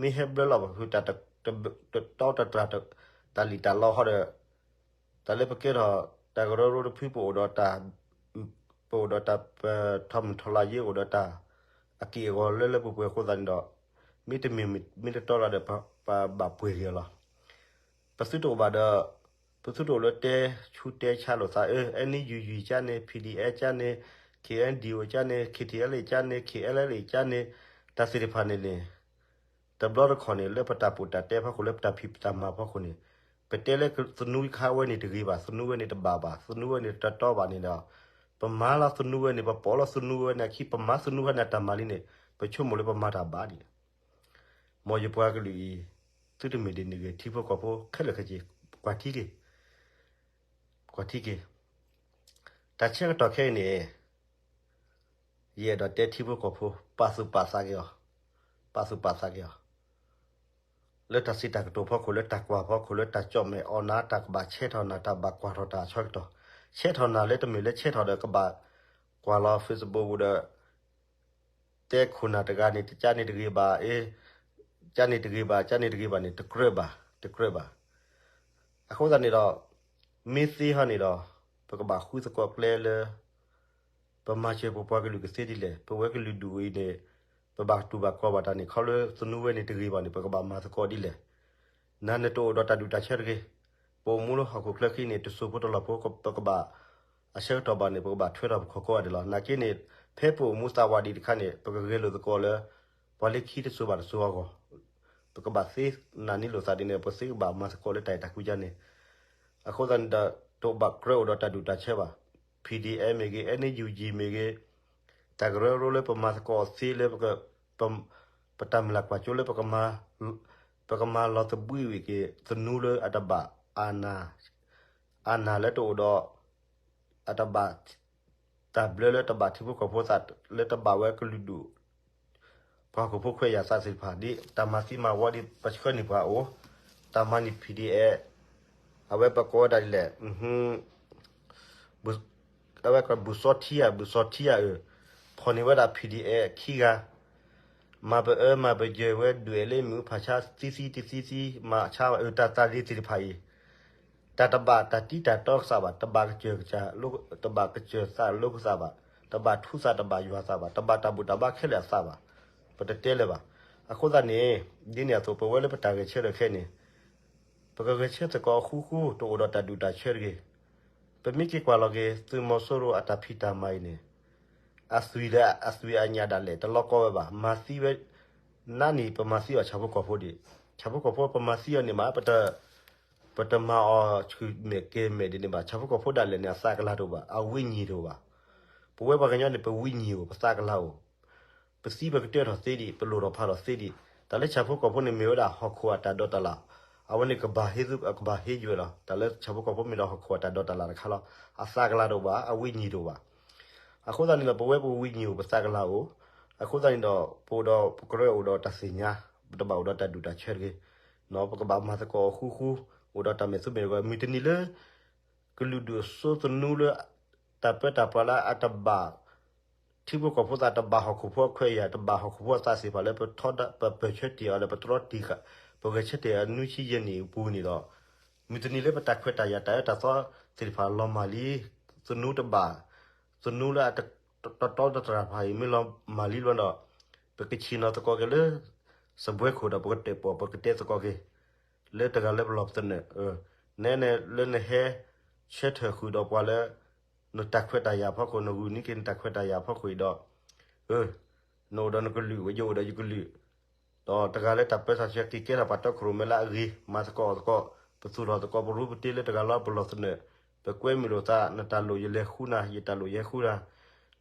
မ့ၢ်ဟဲဘျၢလီၤပဖုတၢ်တတီတတြၢ် တၢ်လံၣ်တၢ်လီဟီဒီး တၢ်လၢပကဲထီၣ် တၢ်ကရၢကရိတဖု ပအိၣ်ဒီးတၢ် ပအိၣ်ဒီးတၢ်ပထီၣ်မုၢ်ထီၣ်လါယ့ အိၣ်ဒီးတၢ်အက့ၢ်အဂီၤလၢလၢပှဲၤပှဲၤအဃိသတးန့ၣ်ဒီး မ့တမ့ၢ်မ့ၢ်တတီတၢ်ဒီး ပဘၣ်ပှ့ၤက့ၤအီၤလီၤ. ပသုတအိၣ်ဘၣ်ဒီး ပသုတအိၣ်လၢတဲဆူတဲဆါလိာ်သး အၢ NUG ကန့ၣ် PDF ကန့ၣ် KNDO ကန့ၣ် KTLA ကန့ၣ် KNLA ကန့ၣ် တၢ်သ့ၣ်တဖၣ်န့ၣ်န့ၣ် တဘျီတခီၣ်န့ၣ် လၢပတၢ်ပူၣ်တၢ်တဲဖီခိၣ် လၢပတၢ်ဖံးတၢ်မၤဖီခိၣ်န့ၣ် ပတဲလၢသနူခါဝဲန့ၣ်တဂ့ၤဘၣ်, သနူဝဲန့ၣ်တဘၣ်ဘၣ်, သနူဝဲန့ၣ်တတီဘၣ်န့ၣ်ဒီး ပမၤလီၤသနူဝဲန့ၣ် ပပိာ်လီၤသနူဝဲန့ၣ်အခံ ပမၤသနူဝဲန့ၣ်အတၢ်မၤလံန့ၣ် ပဆိကမိၣ်လၢပမၤတၢ်ဘၣ်ဒ်လဲၣ်. မ်ယပှၤကလုာ်အံၤ သုတမ့ၢ်ဒ်န့ၣ်ဂ့ၤ ထံဖိကီၢ်ဖိခဲလၢာ်ခဲဆ့ ကွၢ်ထံက့ၤ, ကွၢ်ထံက့ၤ, တၢ်ဆၢကတီၢ်ခဲအံၤန့ၣ် ယအဲၣ်ဒိးတဲထံဖိကီၢ်ဖိ ပာ်သူၣ်ပာ်သးက့ၤအီၤ, ပာ်သူၣ်ပာ်သးက့ၤအီၤ လၢတၢ်စံးတၢ်ကတိၤဖီခိၣ် လၢတၢ်ကွၢ်ဖီခိၣ် လၢတၢ်ကၠီၣ်မဲာ်အီၣ်နၤ တၢ်ကဘၣ်ဆဲးထီၣ်နၤ တၢ်ဘၣ်ကွၢ်ထီၣ်တၢ်အဆၢကတီၢ်, ဆဲးထီၣ်နၤလၢတမ့ၢ်လၢဆဲးထီၣ်ဒီးကဘၣ်ကွၢ်လီၤ Facebook ပူၤဒီး တဲခိၣ်နၢ်တဂၤန့ၣ် ကန့ၣ်တဂ့ၤဘၣ်, အ့ ကန့ၣ်တဂ့ၤဘၣ် ကန့ၣ်တဂ့ၤဘၣ်န့ၣ် တကြၢးဘၣ်, တကြၢးဘၣ်. အဃိသတးန့ၣ်ဒီး မ့ၢ်သ့ဟီန့ၣ်ဒီး ပကဘၣ်ဃုသကိးကျဲလၢ ပမၤစၢၤပပှၤကလုာ်ကသ့ဒ်လဲၣ်, ပဝဲကလုာ်ဒူၣ်အံၤန့ၣ် ပဘၣ်တူၢ်ဘၣ်ကီဘၣ်တၢ်န့ၣ် ခီဖျိသနူဝဲန့ၣ်တဂ့ၤဘၣ်န့ၣ် ပကဘၣ်မၤသကိးဒ်လဲၣ်. နၤနတအိၣ်ဒီးတၢ်ဒူၣ်တၢ်ဆၢတဂ့ၤ, ပအိၣ်မူလၢဟီၣ်ခိၣ်ချၢခံန့ၣ် တစိၤဖိတလီၢ်ဖိ ပကဘၣ် အဆၢကတီၢ်ဘၣ်န့ၣ် ပကဘၣ်ထွဲထီၣ်ပခီၣ်ကိးဂၤဒဲးလီၤ. နာ်က့န့ၣ် ဖဲပအိၣ်မူသးဝးဒံးတခါန့ၣ် ပကဂဲၤလိာ်သကိးလၢ ပှၤလၢခံတစိၤဘၣ်တစိၤအဂီၢ် ပကဘၣ်သ့နာ်န့ၢ်လိာ်သးဒ်န့ၣ် ပသ့ကဘၣ်မၤသကိးလၢတၢ်အဲၣ်တၢ်ကွံကန့ၣ်. အဃိသတးန့ၣ်ဒီး တဘၣ်ကြၢးအိၣ်ဒီးတၢ်ဒူၣ်တၢ်ဆၢဘၣ်. ဖံၣ်ဒံၣ်အဲၣ်မ့ၢ်ဂ့ၤ, အဲၣ်ယူၣ်ယံၣ်မ့ၢ်ဂ့ၤ, တၢ်ကရၢကရိလၢပမၤသကိးအီၤသ့လၢ ပတၢ်မုၢ်လၢ်ကွၢ်စိလၢ ပကမၤလီၤသဘှံးဝံၤက့ၤ သနူလၢအတဘၣ် အနၢ်လၢတအိၣ်ဒီး အတဘၣ် တၢ်ဘျၢလၢတဘၣ်ထံဖိကီၢ်ဖိသး လၢတဘၣ်ဝဲကလုာ်ဒူၣ် ပှၤဟီၣ်ခိၣ်ဖိခွဲးယာ်သးသ့ၣ်တဖၣ် ဒ်တၢ်မၤသံမၤဝီဒ်ပဆှၢန့ၢ်ပှၤအိၣ်, တၢ်မၤန့ၢ် ဖံၣ်ဒံၣ်အဲၣ်, အဝဲပကိးဝဲဒၣ်ဒ်လဲၣ် အဝဲကဘူၣ်စီထံဧါ ဘူၣ်စီထံဧါအၢ, ဖီၣ်န့ၢ်ဝဲဒၣ် ဖံၣ်ဒံၣ်အဲၣ် ခံဂၤ, မၤပအၢမၤပယၢၤဝဲဒွဲၣ်လၢမ့ၣ်အူဖးဆါသံသံတသံသံ မၤဆါအၢတၢ်သးဒ်သ့ၣ်တဖၣ်အံၤ, တၢ်တဘၣ်တၢ်တံတၢ်တီကစၢ်ဘၣ်, တဘၣ်ကစၢၢ်ကစၢ်, တဘၣ်ကစၢၢ်သးလိကစၢ်ဘၣ်, တဘၣ်ထူသးတဘၣ်ယွၤသးဘၣ်, တဘၣ်တၢ်ဘူၣ်တၢ်ဘါခဲလၢာ်အသးဘၣ်, ပတတဲလၢၤဘၣ်. အဃိသတးန့ၣ် ဒ်န့ၣ်အသိး ပဝဲလၢပတၢ်ဂဲၤဆၢထၢၣ်ခဲအံၤန့ၣ် ပကဂဲၤဆၢထၢၣ်သကိးအဃူဃူ တအိၣ်ဒီးတၢ်ဒုးတၢ်ဆၢတဂ့ၤ. ပမ့ၢ်က့ၤကွၢ်လီၤက့ၤ သုးမီၤစိရိၤအတၢ်ဖံးတၢ်မၤအံၤန့ၣ် အသွံၣ်လၢအသွံၣ်အညၣ်ဒၣ်လဲာ် တလီၤကီဝဲဘၣ်. မၤသံဝဲ နါနံၣ် ပမၤသံအီၤဆၣ်ဖိကီၢ်ဖိဒံး, ဆၣ်ဖိကီၢ်ဖိပမၤသံအီၤန့ၣ်မး ပတမၤအီၤဆူၣ်မဲာ်ကဲၤမဲာ်ဒ်န့ၣ်ဘၣ်. ဆၣ်ဖိကီၢ်ဖိဒၣ်လဲာ်န့ၣ် အသးကလၤတအိၣ်ဘၣ်, အဝံနံၤတအိၣ်ဘၣ်. ပဝဲပှၤကညီန့ၣ် ပဝံနံၤအိၣ် ပသးကလၤအိၣ် ပသံပကတၢၢ်ထီၣ်သ့ဒံး, ပလိၣ်ထီၣ်ဖးထီၣ်သ့ဒံး. တၢ်လၢဆၣ်ဖိကီၢ်ဖိန့ၣ်မ့ၢ်ဝဲဒၣ်ဟီၣ်ခိၣ်အတၢ်ဒိးတၢ်လၣ်, အဝဲန့ၣ်ကဘၣ်ဟ့ၣ်သု ကဘၣ်ဟ့ၣ်ယွဲလီၤ. တၢ်လၢဆၣ်ဖိကီၢ်ဖိမ့ၢ်ဒီးဟီၣ်ခိၣ်အတၢ်ဒိးတၢ်လၣ်တခါလီၤ. အသးကလၤတအိၣ်ဘၣ်, အဝံနံၤတအိၣ်ဘၣ်. အဃိသတးန့ၣ်ဒီး ပဝဲပဝံနံၤအိၣ် ပသးကလၤအိၣ်, အဃိသတးန့ၣ်ဒီး ပအိၣ်ဒီးပကရၢအိၣ်ဒီးတၢ်သ့ၣ်ညါ, ပတဘၣ်အိၣ်ဒီးတၢ်ဒုးတၢ်ဆၢတဂ့ၤ. ပကဘၣ်မၤသကိးအဃူဃူ, အိၣ်ဒီးတၢ်မဲာ်သူမဲာ်ဂီၤ, မုၢ်တနံၤလၢ ကလုာ်ဒူၣ်အစိသနူလၢ တၢ်ပၢတၢ်ပြးလၢအတဘၣ် ထံဖိကီၢ်ဖိသး တဘၣ်ဟီၣ်ခိၣ်ဖိအခွဲးအယာ်, တဘၣ်ဟီၣ်ခိၣ်ဖိအသးသ့ၣ်တဖၣ်လၢပထီဒါ ပပၢၢ်ဆၢတ့ၢ်အီၤဒီး ပတြီတံၢ်ဃာ် ပဂဲၤဆၢထၢၣ်အနွံဆံယဲၢ်နံၣ်အပူၤန့ၣ်ဒီး မုၢ်တနံၤလၢပတၢ်ခွဲးတၢ်ယာ် တၢ်အၢတၢ်သီသ့ၣ်တဖၣ်လီၤမၢ်လံ, သနူတဘၣ်, သနူလၢအတတီတတြၢ်တဖၣ်အံၤ မ့ၢ်လီၤမၢ်လံလီၤဒီး ပကဆ့ၣ်နီၤသကိးက့ၤလၢ စပွဲခိၣ်ဒီး ပကတဲာ်ပီၣ် ပကတဲသကိးက့ၤ လၢတဂၤလၢပလီၢ်ပသနၢၣ်, နဲန့ၣ်လၢနဟဲဆၢထၢၣ်ဃုာ်ဒီးပှၤလၢ နတၢ်ခွဲးတၢ်ယာ်အဖီခိၣ်, နဂုာ်န့ၢ်က့ၤနတၢ်ခွဲးတၢ်ယာ်အဖီခိၣ်အံၤဒီး, နအိၣ်ဒီးနကလုာ်, ယအိၣ်ဒီးယကလုာ်, ဒီးတဂၤလၢတၢ်ပၢတၢ်ဆှၢ က့ၤကဲထီၣ်ပှၤတီခိၣ်ရိၣ်မဲလၢအဂ့ၤ, မၤသကိးအီၤသကိး, ပသူၣ်ထီၣ်သကိး ပရူပတ့လၢတဂၤလၢပလီၢ်သနၢၣ်, ပကွဲမုာ်လိာ်သး, နတၢ်လိၣ်ယလဲၤဃုနၤ, ယတၢ်လိၣ်ယဟဲဃုနၤ,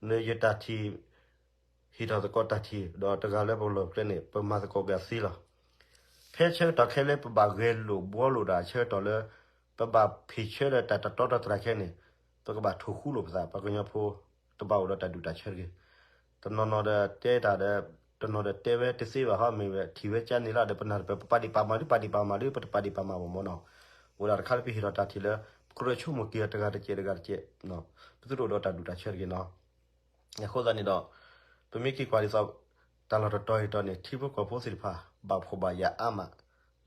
နယတၢ်ထံၣ် ဟ့ၣ်ထီၣ်သကိးတၢ်ထံၣ်, ဒီးတဂၤလၢပလီၢ်ပကျဲန့ၣ် ပမၤသကိးက့ၤအသ့လီၤ. ဖဲဆၢကတီၢ်ခဲလၢာ် ပဘၣ်ဂဲၤလိာ်ဘှီလိာ်ဒၣ်ဆၢကတီၢ်လၢ ပဘၣ်ဖ့ၣ်ဆၢဒီးတၢ်တတီတတြၢ်ခဲန့ၣ် ပကဘၣ်ထိၣ်ဃူလိာ်ပသး, ပှၤကညီဖိတဘၣ်အိၣ်ဒီးတၢ်ဒုးတၢ်ဆၢတဂ့ၤ. တနီၤနီၤဒီးတဲတၢ်ဒီး တနီၤဒီးတဲဝဲတသ့ဘၣ်ဟီ, မ့ၢ်ဝဲထံၣ်ဝဲကန့ၣ်လီၤဒီး ပနၢ်တပၢၢ် ပပာ်ဒံးပာ်မၤဒုး ပာ်ဒံးပာ်မၤဒုး ပတပာ်ဒံးပာ်မၤဘၣ်မၢ်နီၤ. အိၣ်ဒၣ်တခါလၢပဟ့ၣ်ထီၣ်တၢ်ထံၣ်လၢ ပကြၢးဆိကမိၣ်က့ၤတဂၤတကဲးတဂၤတကဲး, ပသုတအိၣ်ဒီးတၢ်ဒုးတၢ်ဆၢတဂ့ၤနီၤ. အဃိသတးန့ၣ်ဒီး ပမ့ၢ်က့ၤကွၢ်ဒ်သိး တၢ်လီၢ်တတီၤအံၤတီၤန့ၣ် ထံဖိကီၢ်ဖိသ့ၣ်တဖၣ် ဘၣ်ဖှီၣ်ဘၣ်ယာ်အါမး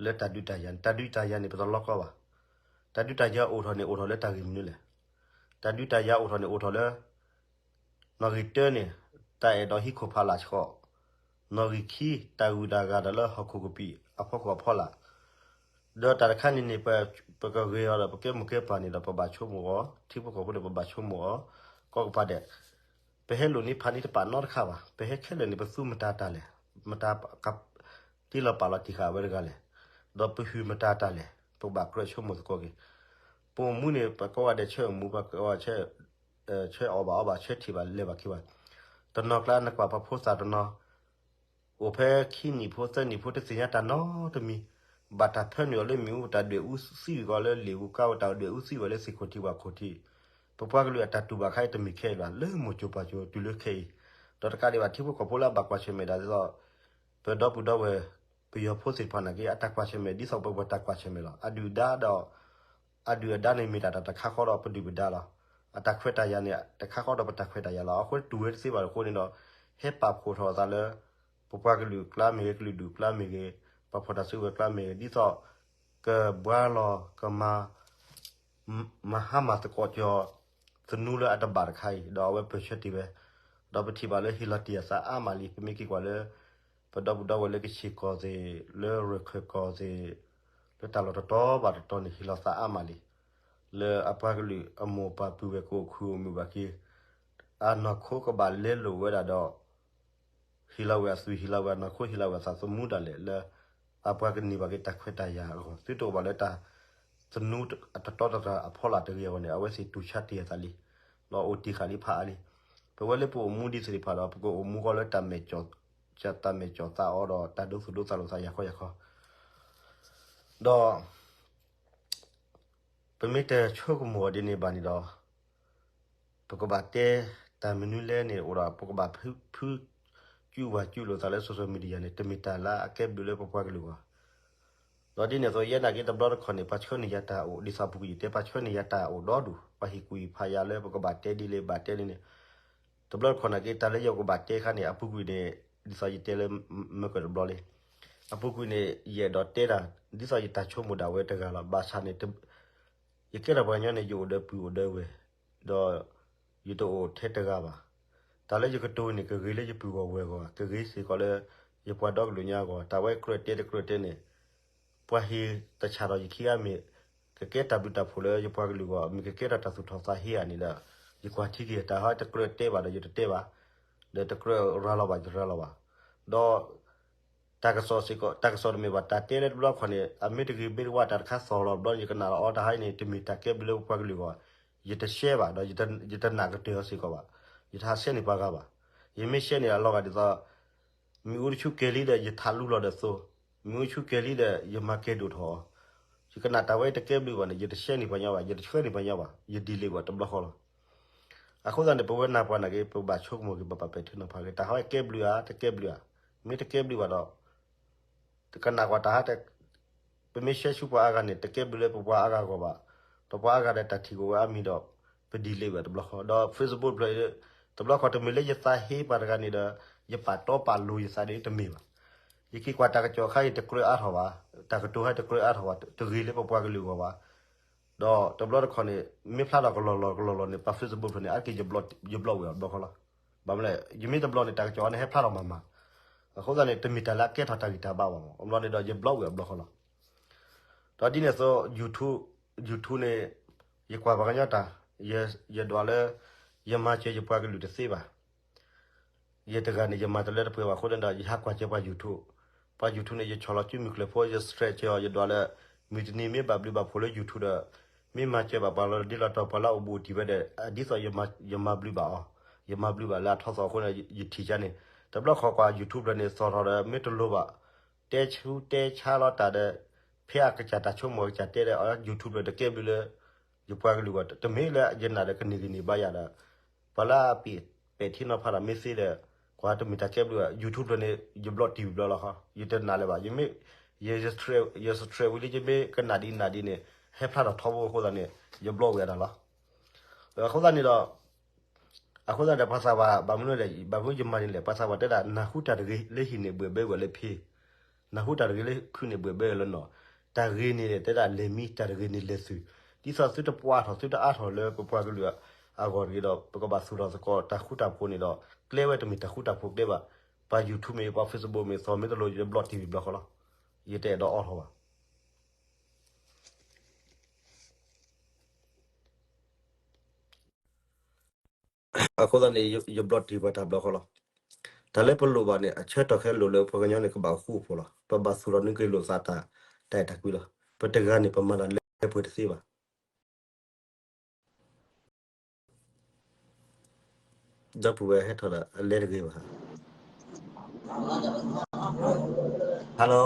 လၢတၢ်ဒုးတၢ်ယၤန့ၣ်, တၢ်ဒုးတၢ်ယၤန့ၣ် ပတလီၢ်ကီဘၣ်. တၢ်ဒုးတၢ်ယၤအိၣ်ထီၣ်န့ၣ် အိၣ်ထီၣ်လၢတၢ်ဂ့ၢ်မနုၤလဲၣ်. တၢ်ဒုးတၢ်ယၤအိၣ်ထီၣ်န့ၣ် အိၣ်ထီၣ်လၢ နီၣ်ဂံၢ်တၢန့ၣ် တၢ်အဲၣ်ဒိးဟံးခိၣ်ဖးလာ်ဆှီ, နီၣ်ဂံၢ်ခံ တၢ်ဂုၤတၢ်ဂၤဒီးလၢဟီၣ်ခိၣ်ကပံာ်အဖီခိၣ်အဖီလာ်, ဒီးတၢ်တခါန့ၣ်န့ၣ် ပကဂ့ၤအီၤဒီး ပကဲမိၢ်ကဲပၢ်န့ၣ်ဒီး ပဘၣ်ဆိကမိၣ်အီၤ, ထံဖိကီၢ်ဖိန့ၣ် ပဘၣ်ဆိကမိၣ်အီၤ ကိးကပၤဒဲး, ပဟဲလိာ်န့ၢ်ဖးန့ၢ်တပာ်နီတခါဘၣ်. ပဟဲခဲလၢာ်န့ၣ် ပသူမတၤတၢ်လဲၣ်, မတၤ တ့လီၤပာ်လီၤတံၢ်ဃာ်ဝဲတဂၤလဲၣ်, ဒီးပဟုၣ်မတၤတၢ်လဲၣ်, ပကဘၣ်ကြၢးဆိကမိၣ်သကိးက့ၤ. ပအိၣ်မူန့ၣ် ပကိးဂၤဒဲးဆၢအိၣ်မူ, ပကိးဂၤဆၢ ဆၢအီၣ်ဘၣ်အီဘၣ်, ဆၢထံၣ်ဘၣ်လဲၤဘၣ်က့ၤဘၣ်. တနီၤကျါနကွၢ်ပှၤဖိသၣ်တနီၤ အိၣ်ဖဲခံနံၣ်ဖိသၢနံၣ်ဖိ တသ့ၣ်ညါတၢ်နီတမံၤ, ဘၣ်တၢ်ဖၢနုာ်အီၤလၢမ့ၣ်အူ, တၢ်ဒွဲၣ်အူသံဝံၤကီးလၢလံာ်အူကါ, တၢ်ဒွဲၣ်အူသံဝဲလၢသ့ၣ်ခိၣ်ထံးပှၢ်ခိၣ်ထံး, ပပှၤကလုာ်အတၢ်တူၢ်ဘၣ်ခါအံၤတမ့ၢ်ခဲအံၤဘၣ်, လၢမိၢ်စိၤပၢ်စိၤတုၤလၢခဲအံၤ, ဒီးတကးဒံးဘၣ် ထံဖိကီၢ်ဖိလၢအဘၣ်ကွၢ်ဆၢၣ်မဲာ်ဒၣ်ဒ်သိး ပဒီပုၢ်ဒီဝဲၢ် ပယီၤဖိသ့ၣ်တဖၣ်နာ်က့ အတၢ်ကွၢ်ဆၢၣ်မဲာ် ဒ်သိးပဝဲတၢ်ကွၢ်ဆၢၣ်မဲာ်လီၤ. အဒုၣ်အဒါဒီး အဒုၣ်အဒါန့ၣ်မ့ၢ်တၢ်တၢ်တခါဃီဒီးပဒုၣ်ပဒါလီၤ. အတၢ်ခွဲးတၢ်ယာ်န့ၣ် တခါဃီဒီးပတၢ်ခွဲးတၢ်ယာ်လီၤ. အဃိတူၢ်ဝဲတသ့ဘၣ်အဃိန့ၣ်ဒီး ဟဲပာ်ဖှိၣ်ထီၣ်အသးလၢ ပပှၤကလုာ်ကျါမ့ၢ်ဂ့ၤ ကလုာ်ဒူၣ်ကျါမ့ၢ်ဂ့ၤ, ပှၤဖီၣ်တၢ်စုကဝဲၤကျါမ့ၢ်ဂ့ၤ ဒ်သိး ကဘှါလီၤကမၤ မၤဟါမၢ်သကိးကီၤ သနူလၢအတဘၣ်တခါအံၤ ဒီးအဝဲပၢၢ်ဆၢတ့ၢ်ဝဲ, ဒီးပထံၣ်ဘၣ်လၢဟ့ၣ်လီၤတ့ၢ်အသးအါမးလံ. ပမ့ၢ်က့ၤကွၢ်လၢ ပဒီပုၢ်ဒီဝဲၢ်လၢကဆ့ၣ်ကီၢ်သ့ၣ်, လၢရခၢၣ်ကီၢ်သ့ၣ်, လၢတၢ်လီၢ်တတီၤဘၣ်တတီၤန့ၣ် ဟ့ၣ်လီၤသးအါမးလံ. လၢအပှၤကလုာ်အမိၢ်ပၢ်ပုၢ်ဝဲၢ်ကအိၣ်ခုၣ်အိၣ်မုာ်ဘၣ်က့ၤ အနီၢ်ခိကဘၣ်လဲလိာ်ဝဲဒၣ်ဒီး ဟ့ၣ်လီၤဝဲအသွံၣ် ဟ့ၣ်လီၤဝဲအနီၢ်ခိ ဟ့ၣ်လီၤဝဲအသးသမူဒၣ်လဲာ်လၢ အပှၤကန့ၢ်ဘၣ်က့ၤတၢ်ခွဲးတၢ်ယာ်အဂီၢ် သုတအိၣ်ဘၣ်လၢတၢ်သနူအတတီတတြၢ်အဖီလာ်တဂ့ၤအဂီၢ်န့ၣ် အဝဲသ့ၣ်တူၢ်ဆါတ့ၢ်အသးလံ. ဒီးအိၣ်တ့ၢ်ဃာ်လံဖးအါလံ. ပဝဲလၢပအိၣ်မူဒ်သ့ၣ်တဖၣ်ဒီး ပကအိၣ်မူဃီလၢတၢ်မဲာ်ကၠီၣ်သးအိၣ်ဒီး တၢ်ဒိသူၣ်ဒိသးလိာ်သးယၤခီယၤခီ ဒီး ပမ့ၢ်တဆိကမိၣ်အီၤဒ်န့ၣ်ဘၣ်န့ၣ်ဒီး ပကဘၣ်တဲတၢ်မနုၤလဲၣ်န့ၣ်အိၣ်ဒီး ပကဘၣ်ဖု ဖု ကူဝၤကူလိာ်သးလၢ social media န့ၣ် တမ့ၢ်တၢ်လၢအကဲဘျုးလၢပပှၤကလုာ်ဘၣ်. ဒီးဒ်န့ၣ်အသိး ယဲနာ်က့တဘျီတခီၣ်န့ၣ် ပှၤဆှၢန့ၢ်ယၤတၢ်အိၣ် ဒ်သိးအပူၤကွံာ်ယတဲ ပှၤဆှၢန့ၢ်ယၤတၢ်အိၣ်ဒီဒူၣ် ပှၤဟ့ၣ်ကူၣ်ဖးယၤလၢပကဘၣ်တဲဒ်လဲၣ်ဘၣ်တဲဒ်န့ၣ် တဘျီတခီၣ်နာ်က့ တၢ်လၢယကဘၣ်တဲခါန့ၣ် အပူၤကွံာ်န့ၣ် ဒ်သိးယတဲလၢမၢကၢၢ်တဘျီလံ. အပူၤကွံာ်န့ၣ် ယအဲၣ်ဒိးတဲတၢ် ဒ်သိးယတၢ်ဆိကမိၣ်ဒၣ်ဝဲတဂၤလီၤ. ဘၣ်ဆၣ်န့ၣ် ယကဲထီၣ်ပှၤကညီန့ၣ် ယအိၣ်ဒီးပုၢ်အိၣ်ဒီးဝဲၢ်, ဒီးယတအိၣ်ထဲတဂၤဘၣ်. တၢ်လၢယကတိၤန့ၣ် ကဂ့ၤလၢယပုၢ်ဂီၢ်ဝဲၢ်ဂီၢ်, ကဂ့ၤစ့ၢ်ကီးလၢ ယပှၤဒီကလုာ်ညါအဂီၢ်, တၢ်ဝဲကြၢးတဲတကြၢးတဲန့ၣ် ပှၤဟ့ၣ်တဆၣ်ထီၣ်ယခံဂၤမ့ၢ် ကကဲတၢ်ဘျုးတၢ်ဖှိၣ်လၢယပှၤကလုာ်အဂီၢ်, မ့ၢ်ကကဲထီၣ်တၢ်သူၣ်ထီၣ်သးဟ့ဧါန့ၣ်ဒီး ယကွၢ်ထံက့ၤ, တၢ်ဟဲတကြၢးတဲဘၣ်ဒီးယတတဲဘၣ်, ဒီးတကြၢးရၤလီၤဘၣ်ယတရၤလီၤဘၣ်. ဒီး တၢ်ကစီၣ်စ့ၢ်ကီး, တၢ်ကစီၣ်တမ့ၢ်ဘၣ် တၢ်တဲလၢတဘျီခီန့ၣ် အမ့ၢ်တဂ့ၤမ့ၢ်တဝါ တၢ်တခါသီၣ်လီၤဘျီန့ၣ် ယကနၣ်လီၤအီၤ တၢ်ဟါအံၤန့ၣ် တမ့ၢ်တၢ်ကဲဘျုးလၢပပှၤကလုာ်အဂီၢ်, ယတရှဲဘၣ်ဒီး ယတနာ်ကတၢၢ်အီၤစ့ၢ်ကီးဘၣ်, ယတဟးရှဲန့ၢ်ပှၤဂၤဘၣ်. ယမ့ၢ်ရှဲန့ၢ်အလီၤဂာ်ဒ်သိး မ့ၣ်အူတဆူကဲၤလံဒီး ယထးလူလီၤဒီးသိ, မ့ၣ်အူတဆူကဲၤလံဒီး ယမၤကဲၤဒိၣ်ထီၣ်အီၤ, ယကနၣ်တၢ်ဝဲတကဲဘျုးဘၣ်န့ၣ် ယတရှဲန့ၢ်ပှၤညီဘၣ်, ယတဆှၢန့ၢ်ပှၤညီဘၣ်, ယ delete ဝဲတဘျီဃီလီၤ. အဃိသတးန့ၣ် ပဝဲနၢ်ပှၤနာ်က့ ပဘၣ်ဆိကမိၣ်က့ၤ ပပာ်ပဲာ်ထံနီၤဖးက့ၤ တၢ်ဟးဝဲကဲဘျုးဧါ တကဲဘျုးဧါ, မ့ၢ်တကဲဘျုးဘၣ်ဒီး တကနၣ်ကွၢ်တၢ်ဟး ပမ့ၢ်ရှဲဆူပှၤအါဂၤန့ၣ် တကဲဘျုးလၢပပှၤအါဂၤအဂီၢ်ဘၣ်, ဒီးပှၤအါဂၤဒီးတၢ်ထံၣ်ကအိၣ်ဝဲအါမံၤဒီး ပ delete ဝဲတဘျီဃီ, ဒီး Facebook ဖျၢၣ် တဘျီဃီတမ့ၢ်လၢယသးဟ့ပှၤတဂၤန့ၣ်ဒီး ယပာ်တီပာ်လိၤယသးဒ်တမ့ၢ်ဘၣ်. ယက့ၤကွၢ်တၢ်ကစီၣ်ခါအံၤ တကြၢးအါထီၣ်ဘၣ်, တၢ်ကတိၤဟဲတကြၢးအါထီၣ်ဘၣ်, တဂ့ၤလၢပပှၤကလုာ်အဂီၢ်ဘၣ်. ဒီးတဘျီတခီၣ်န့ၣ် မ့ၢ်ဖျါထီၣ်ကလီၤလီၤကလီၤလီၤန့ၣ် ပှၤ Facebook ဖျၢၣ်န့ၣ် အါတက့ၢ် ယ block ဝဲအီၤတဘျီဃီလီၤ. ဘၣ်မနုၤလဲၣ် ယမ့ၢ်တ block န့ၣ် တၢ်ကစီၣ်အံၤန့ၣ် ဟဲဖျါထီၣ်မၤမၤ, အဃိသတးန့ၣ် တမ့ၢ်တၢ်လၢအကဲထီၣ်တၢ်ဂံၢ်တၢ်ဘါဘၣ်မး, အဘျီန့ၣ်ဒီး ယ block ဝဲအီၤတဘျီဃီလီၤ. ဒီးဒ်န့ၣ်အသိး YouTube, YouTube န့ၣ် ယကွၢ်ပှၤကညီတၢ်, ယဒွးလၢ ယမၤစၢၤယပှၤကလုာ်တသ့ဘၣ်. ယတဂၤန့ၣ် ယမၤတလၢတပှဲၤဘၣ်အဃိန့ၣ်ဒီး ယဟးကွၢ်စၢၤပှၤ YouTube, ပှၤ YouTube န့ၣ် ယဆီၣ်လီၤစုမုၢ်ကျၢၢ်ဖိ ယ subscribe စၢၤအီၤ ယဒွးလၢ မုၢ်တနံၤမ့ၢ်ဘၣ်ဘျုးဘၣ်ဖှိၣ်လၢ YouTube ဒီး မ့ၢ်မၤစၢၤဘၣ်ပှၤလီၤတံၢ်လီၤတီၤ ပှၤလၢအအိၣ်ဘူးအိၣ်တံၢ်ဝဲဒီး ဒ်သိးယမၤဘျုးဘၣ်အီၤ, ယမၤဘျုးဘၣ်လၢအထီၣ်သီအဃိန့ၣ် ယထံၣ်ကန့ၣ်, တဘျီဃီကွၢ် YouTube ဖျၢၣ်န့ၣ် သီၣ်ထီၣ်ဒီး မ့ၢ်တလိၤဘၣ် တဲဆူတဲဆါလီၤတၢ်ဒီး ဖဲအကစၢ်တၢ်ဆိကမိၣ်အကစၢ်တဲဒီး YouTube ဖျၢၣ်တကဲဘျုးလၢ ယပှၤကလုာ်အဂီၢ် တမ့ၢ်လၢယနာ်ဒီးကန့ၢ်ဂံၢ်န့ၢ်ဘါယၤဒီး ပှၤလၢအပ့ၢ်ပဲာ်ထံနီၤဖးတၢ်မ့ၢ်သ့ဒီး ကွၢ်တမ့ၢ်တၢ်ကဲဘျုးဘၣ် YouTube ဖျၢၣ်န့ၣ် ယ block တံၢ်ဝံၤဘျီလီၤဃီ, ယတနာ်လၢၤဘၣ်, ယမ့ၢ် ယ subscribe ဝံၤလံ ယမ့ၢ်ကနၣ်ဒ်နၣ်ဒ်န့ၣ် ဟဲဖျါထီၣ်ထီဘိအဃိသတးန့ၣ် ယ block ဝံၤအတၢ်လီၤ. အဃိသတးန့ၣ်ဒီး အဃိသတးဒီး ပှၤသးပှၢ် ဘၣ်မနုၤလဲၣ် ဘၣ်မနုၤယမၤန့ၣ်လဲၣ်, ပှၤသးပှၢ်တဲဒၣ် နၢ်ဟူတၢ်တဂ့ၤလၢဟံၣ်န့ၣ် ဘှဲၣ်ဘၢဝဲလၢဖံ, နၢ်ဟူတၢ်တဂ့ၤလၢခုန့ၣ် ဘှဲၣ်ဘၢဝဲလၢနီၢ်, တၢ်ဂ့ၤန့ၣ်တဲဒၣ်လဲၤမံ တၢ်တဂ့ၤန့ၣ်လဲၤသုး, ဒ်သိးသုတပှၢ်ထီၣ် သုတအါထီၣ်လၢပပှၤကလုာ်အဂီၢ်တဂ့ၤဒီး ပကဘၣ်သူၣ်ထီၣ်သကိးတၢ်ဃူတၢ်ဖိးန့ၣ်ဒီး ကျဲဝဲတမ့ၢ်တၢ်ဃူတၢ်ဖိးကျဲဘၣ်, ပှၤ YouTube မ့ၢ် ပှၤ Facebook မ့ၢ် သီၣ်မ့ၢ်တလိၤ ယ block တံၢ်ဝံၤဘျီဃီလီၤ. ယတအဲၣ်ဒိးအီထီၣ်ဘၣ်. အဃိသတးန့ၣ် ယ block တံၢ်ပှၤတၢ်ဘျီဃီလီၤ. တၢ်လၢပလိၣ်ဘၣ်န့ၣ် အဆၢကတီၢ်ခဲအံၤလိၣ်လၢပှၤကညီန့ၣ် ကဘၣ်ဃူဖိးလီၤ. ပဘၣ်သူၣ်ထီၣ်န့ၢ်က့ၤလိာ်သးတၢ် တၢ်အဲၣ်တၢ်ကွံလီၤ. ပတဂၤန့ၣ် ပမၤတၢ်လၢပှဲၤတသ့ဘၣ်. ဒီပုၢ်ဝဲၢ်ဟဲထီၣ်ဒီး အလဲတဂ့ၤဘၣ်. Hello,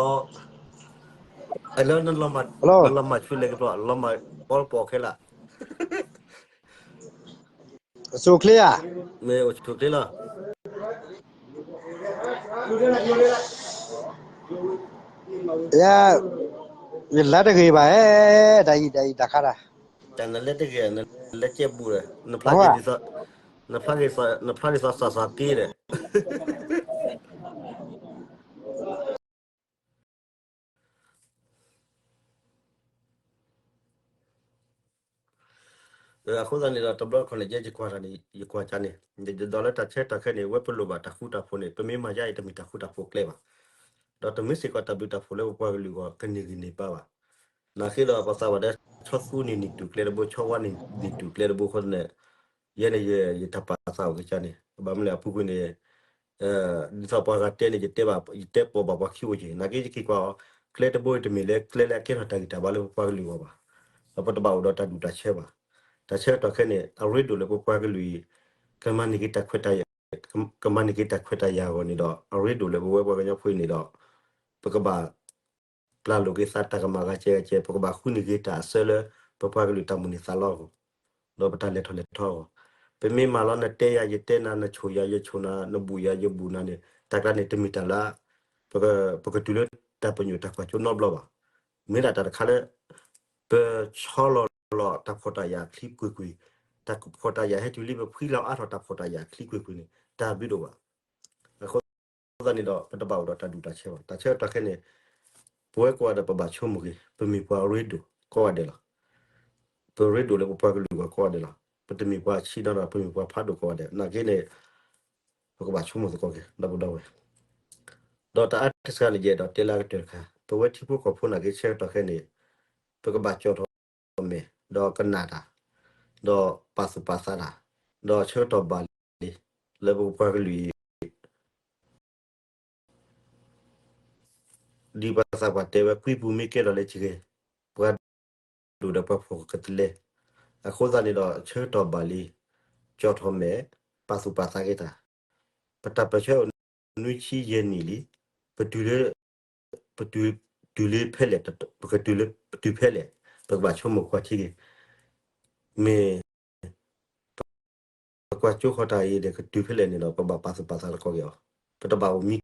hello, နလီၤမၢ်ဆူလဲၣ်ကပျီ လီၤမၢ်ပီပိာ်ခဲလၢာ်. အိၣ်ဆူၣ်ချ့ဧါ. မ့ၢ်အိၣ်ဆူၣ်ချ့လီၤ. ယ ယလဲတဂ့ၤဘၣ်, တၢ်အံၤ တၢ်အံၤ တၢ်ခါတၢ်. တၢ်နလဲတဂ့ၤ, နလဲကဲဘူးဒီး နဖျါက့ၤဒ်သိး နဖျါက့ၤ နဖျါက့ၤဒ်သိးစီၤစီၤက့ဒီး အဃိသတးန့ၣ်ဒီး တဘျီတခီၣ်န့ၣ် ယဲယကွၢ်တၢ်န့ၣ် ယကွၢ်ကန့ၣ် ယဒိးလၢတၢ်ဆၢကတီၢ်ခဲအံၤန့ၣ် ဝဲပလိၣ်ဘၣ်တၢ်ဃူတၢ်ဖိးန့ၣ် ပမ့ၢ်မၤယါအံၤ တမ့ၢ်တၢ်ဃူတၢ်ဖိးကျဲဘၣ်. ဒီးတမ့ၢ်စ့ၢ်ကီးတၢ်ဘျုးတၢ်ဖှိၣ်လၢပပှၤကလုာ်အဂီၢ် ကန့ၢ်ဂံၢ်န့ၢ်ဘါဘၣ်. နာ်က့ဒီး ပှၤသးပှၢ်တဲ ဆီသူန့ၢ်နံၣ်တူာ်ကျဲတဘိ ဆီဝါန့ၢ်နံၣ်တူာ်ကျဲတဘိအဃိန့ၣ် ယဲန့ၣ် ယတၢ်ပာ်သးအိၣ်ကစၢ်န့ၣ် ဘၣ်မနုၤလဲၣ် အပူၤကွံာ်န့ၣ် ဒ်သိးပှၤဂၤတဲန့ၣ် ယတဲဘၣ် ယတဲပိာ်ဘၣ်ပှၤခံအိၣ်က့ၤ နာ်က့ယက့ၤကွၢ်အီၤ ကျဲတဘိအံၤတမ့ၢ်လၢကျဲလၢအကဲထီၣ်တၢ်ဂံၢ်တၢ်ဘါလၢပပှၤကလုာ်အဂီၢ်ဘၣ်. ဒီးပတဘၣ်အိၣ်ဒီးတၢ်ဒူၣ်တၢ်ဆၢဘၣ်. တၢ်ဆၢကတီၢ်ခဲအံၤန့ၣ် အရ့ဒိၣ်လၢပပှၤကလုာ်အံၤ ကမၤန့ၢ်က့ၤတၢ်ခွဲးတၢ်ယာ် ကမၤန့ၢ်က့ၤတၢ်ခွဲးတၢ်ယာ်အဂီၢ်န့ၣ်ဒီး အရ့ဒိၣ်လၢပဝဲပှၤကညီဖိအံၤန့ၣ်ဒီး ပကဘၣ် ပျၢ်လိာ်က့ၤသးတၢ်ကမၣ်ဂၤကဲဂၤကဲ ပကဘၣ်ဃုန့ၢ်က့ၤတၢ်အစၢလၢ ပပှၤကလုာ်တၢ်မိၣ်န့ၢ်သးလီအဂီၢ် ဒီးပတၢ်လဲၤထီၣ်လဲၤထီအဂီၢ်. ပမ့ၢ်မၤလီၤ နတဲယၤယတဲနၤ နဆိၣ်ယၤယဆိၣ်နၤ နဘူးယၤယဘူးနၤန့ၣ် တၢ်ကျါန့ၣ် တမ့ၢ်တၢ်လၢ ပက ပကတုၤလၢတၢ်ပညိၣ်တၢ်ကွၢ်စိနီတဘျီဘၣ်. မ့ၢ်ဒၣ်တၢ်တခါလၢ ပဆီလီၤလီၤတၢ်ဖှီၣ်တၢ်ယာ်အချံကွ့ၢ်ကွ့ၢ်, တၢ်ဖှီၣ်တၢ်ယာ်ဟဲတုၤလံ ပဖှံလီၤအါထီၣ်တၢ်ဖှီၣ်တၢ်ယာ်အချံကွ့ၢ်ကွ့ၢ်န့ၣ် တၢ်ဘျုးဒိၣ်ဘၣ်. အဃိသတးန့ၣ်ဒီး ပတဘၣ်အိၣ်ဒီးတၢ်ဒူၣ်တၢ်ဆၢဘၣ်. တၢ်ဆၢကတီၢ်ခဲအံၤန့ၣ် ပဝဲကိးဂၤဒဲး ပဘၣ်ဆိကမိၣ်က့ၤ ပမ့ၢ်ပှၤအရ့ဒိၣ်ကိးဂၤဒဲးလီၤ. ပရ့ဒိၣ်လၢပပှၤကလုာ်အဂီၢ်ကိးဂၤဒဲးလီၤ. ပတမ့ၢ်ပှၤဆံးနီဒီး ပမ့ၢ်ပှၤဖးဒိၣ်ကိးဂၤဒဲး. နာ်က့န့ၣ် ပကဘၣ်ဆိကမိၣ်သကိးက့ၤ ဒီပုၢ်ဒီဝဲၢ်, ဒီးတၢ်အါတစှၤန့ၣ် ယအဲၣ်ဒိးတဲလၢအကတၢၢ်တခါ, ပဝဲထံဖိကီၢ်ဖိနာ်က့ ဆၢကတီၢ်ခဲအံၤန့ၣ် ပကဘၣ်ကၠီၣ်ထီၣ်မဲာ် ဒီးကနၣ်တၢ် ဒီးပာ်သူၣ်ပာ်သးတၢ် ဒီးဆၢကတီၢ်ဘၣ်လံ လၢပပှၤကလုာ်အံၤ ဒ်ပှၤသးပှၢ်တဲဝဲ ကွံပူၤမ့ၢ်ကဲထီၣ်လၢယဂဲၤ, ပှၤဒိၣ်ဒီးပှၤဖှီၣ်ကသလဲ, အဃိသတးန့ၣ်ဒီး ဆၢကတီၢ်ဘၣ်လံ, ကၠီၣ်ထီၣ်မဲာ်, ပာ်သူၣ်ပာ်သးက့ၤတၢ်, ပတၢ်ပၢၢ်ဆၢအိၣ်နွံဆံယဲၢ်နံၣ်လံ, ပတုၤလၢ ပတုၤ, တုၤလၢဖဲလဲၣ်, ပကတုၤလၢ ပတုၤဖဲလဲၣ်, ပကဘၣ်ဆိကမိၣ်ကွၢ်ထံက့ၤ, မ့ၢ် ပကွၢ်ကၠိဃီၤတၢ်အံၤဒီး ကတုၤဖဲလဲၣ်န့ၣ်ဒီး ပဘၣ်ပာ်သူၣ်ပာ်သးသကိးက့ၤအီၤ, ပတဘၣ်အိၣ်မံ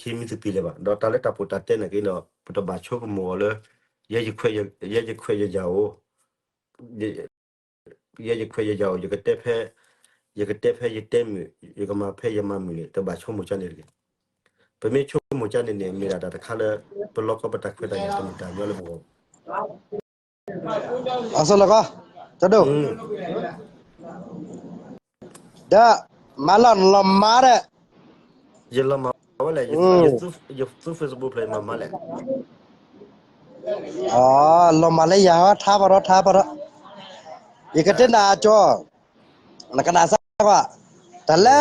ခ့မံသပ့ၤလၢၤဘၣ်. ဒီးတၢ်လၢတၢ်ပိာ်တၢ်တဲနာ်က့ဒီး ပတဘၣ်ဆိကမိၣ်အီၤလၢ ယဲယခွဲးယယာ်အိၣ်, ယဲယခွဲးယယာ်အိၣ်, ယကတဲဖဲ, ယကတဲဖဲယတဲမုာ်, ယကမၤဖဲယမၤမုာ်န့ၣ် တဘၣ်ဆိကမိၣ်ကန့ၣ်တဂ့ၤ. ပမ့ၢ်ဆိကမိၣ်ကန့ၣ်န့ၣ် မ့ၢ်ဒၣ်တၢ်တခါလၢ ပလီၤကီပတၢ်ခွဲးတၢ်ယာ်တမ့ၢ်တၢ်ညီလၢပဂီၢ် အစီၢ်လီၤကီ, ကဒိၣ်, ဒီး မၤလီၤနလီၤမၤဒီး, ယလီၤမၤဝဲလဲၣ်, ယသူ Facebook ဖျၢၣ်ယမၤမၤလဲၣ်, အလီၤမၤလၢယၤ ထါပီထီ ထါပီထီ, ယကတဲနၤကၠီ နကနၣ်စၢ်ကွၢ်, တၢ်လၢ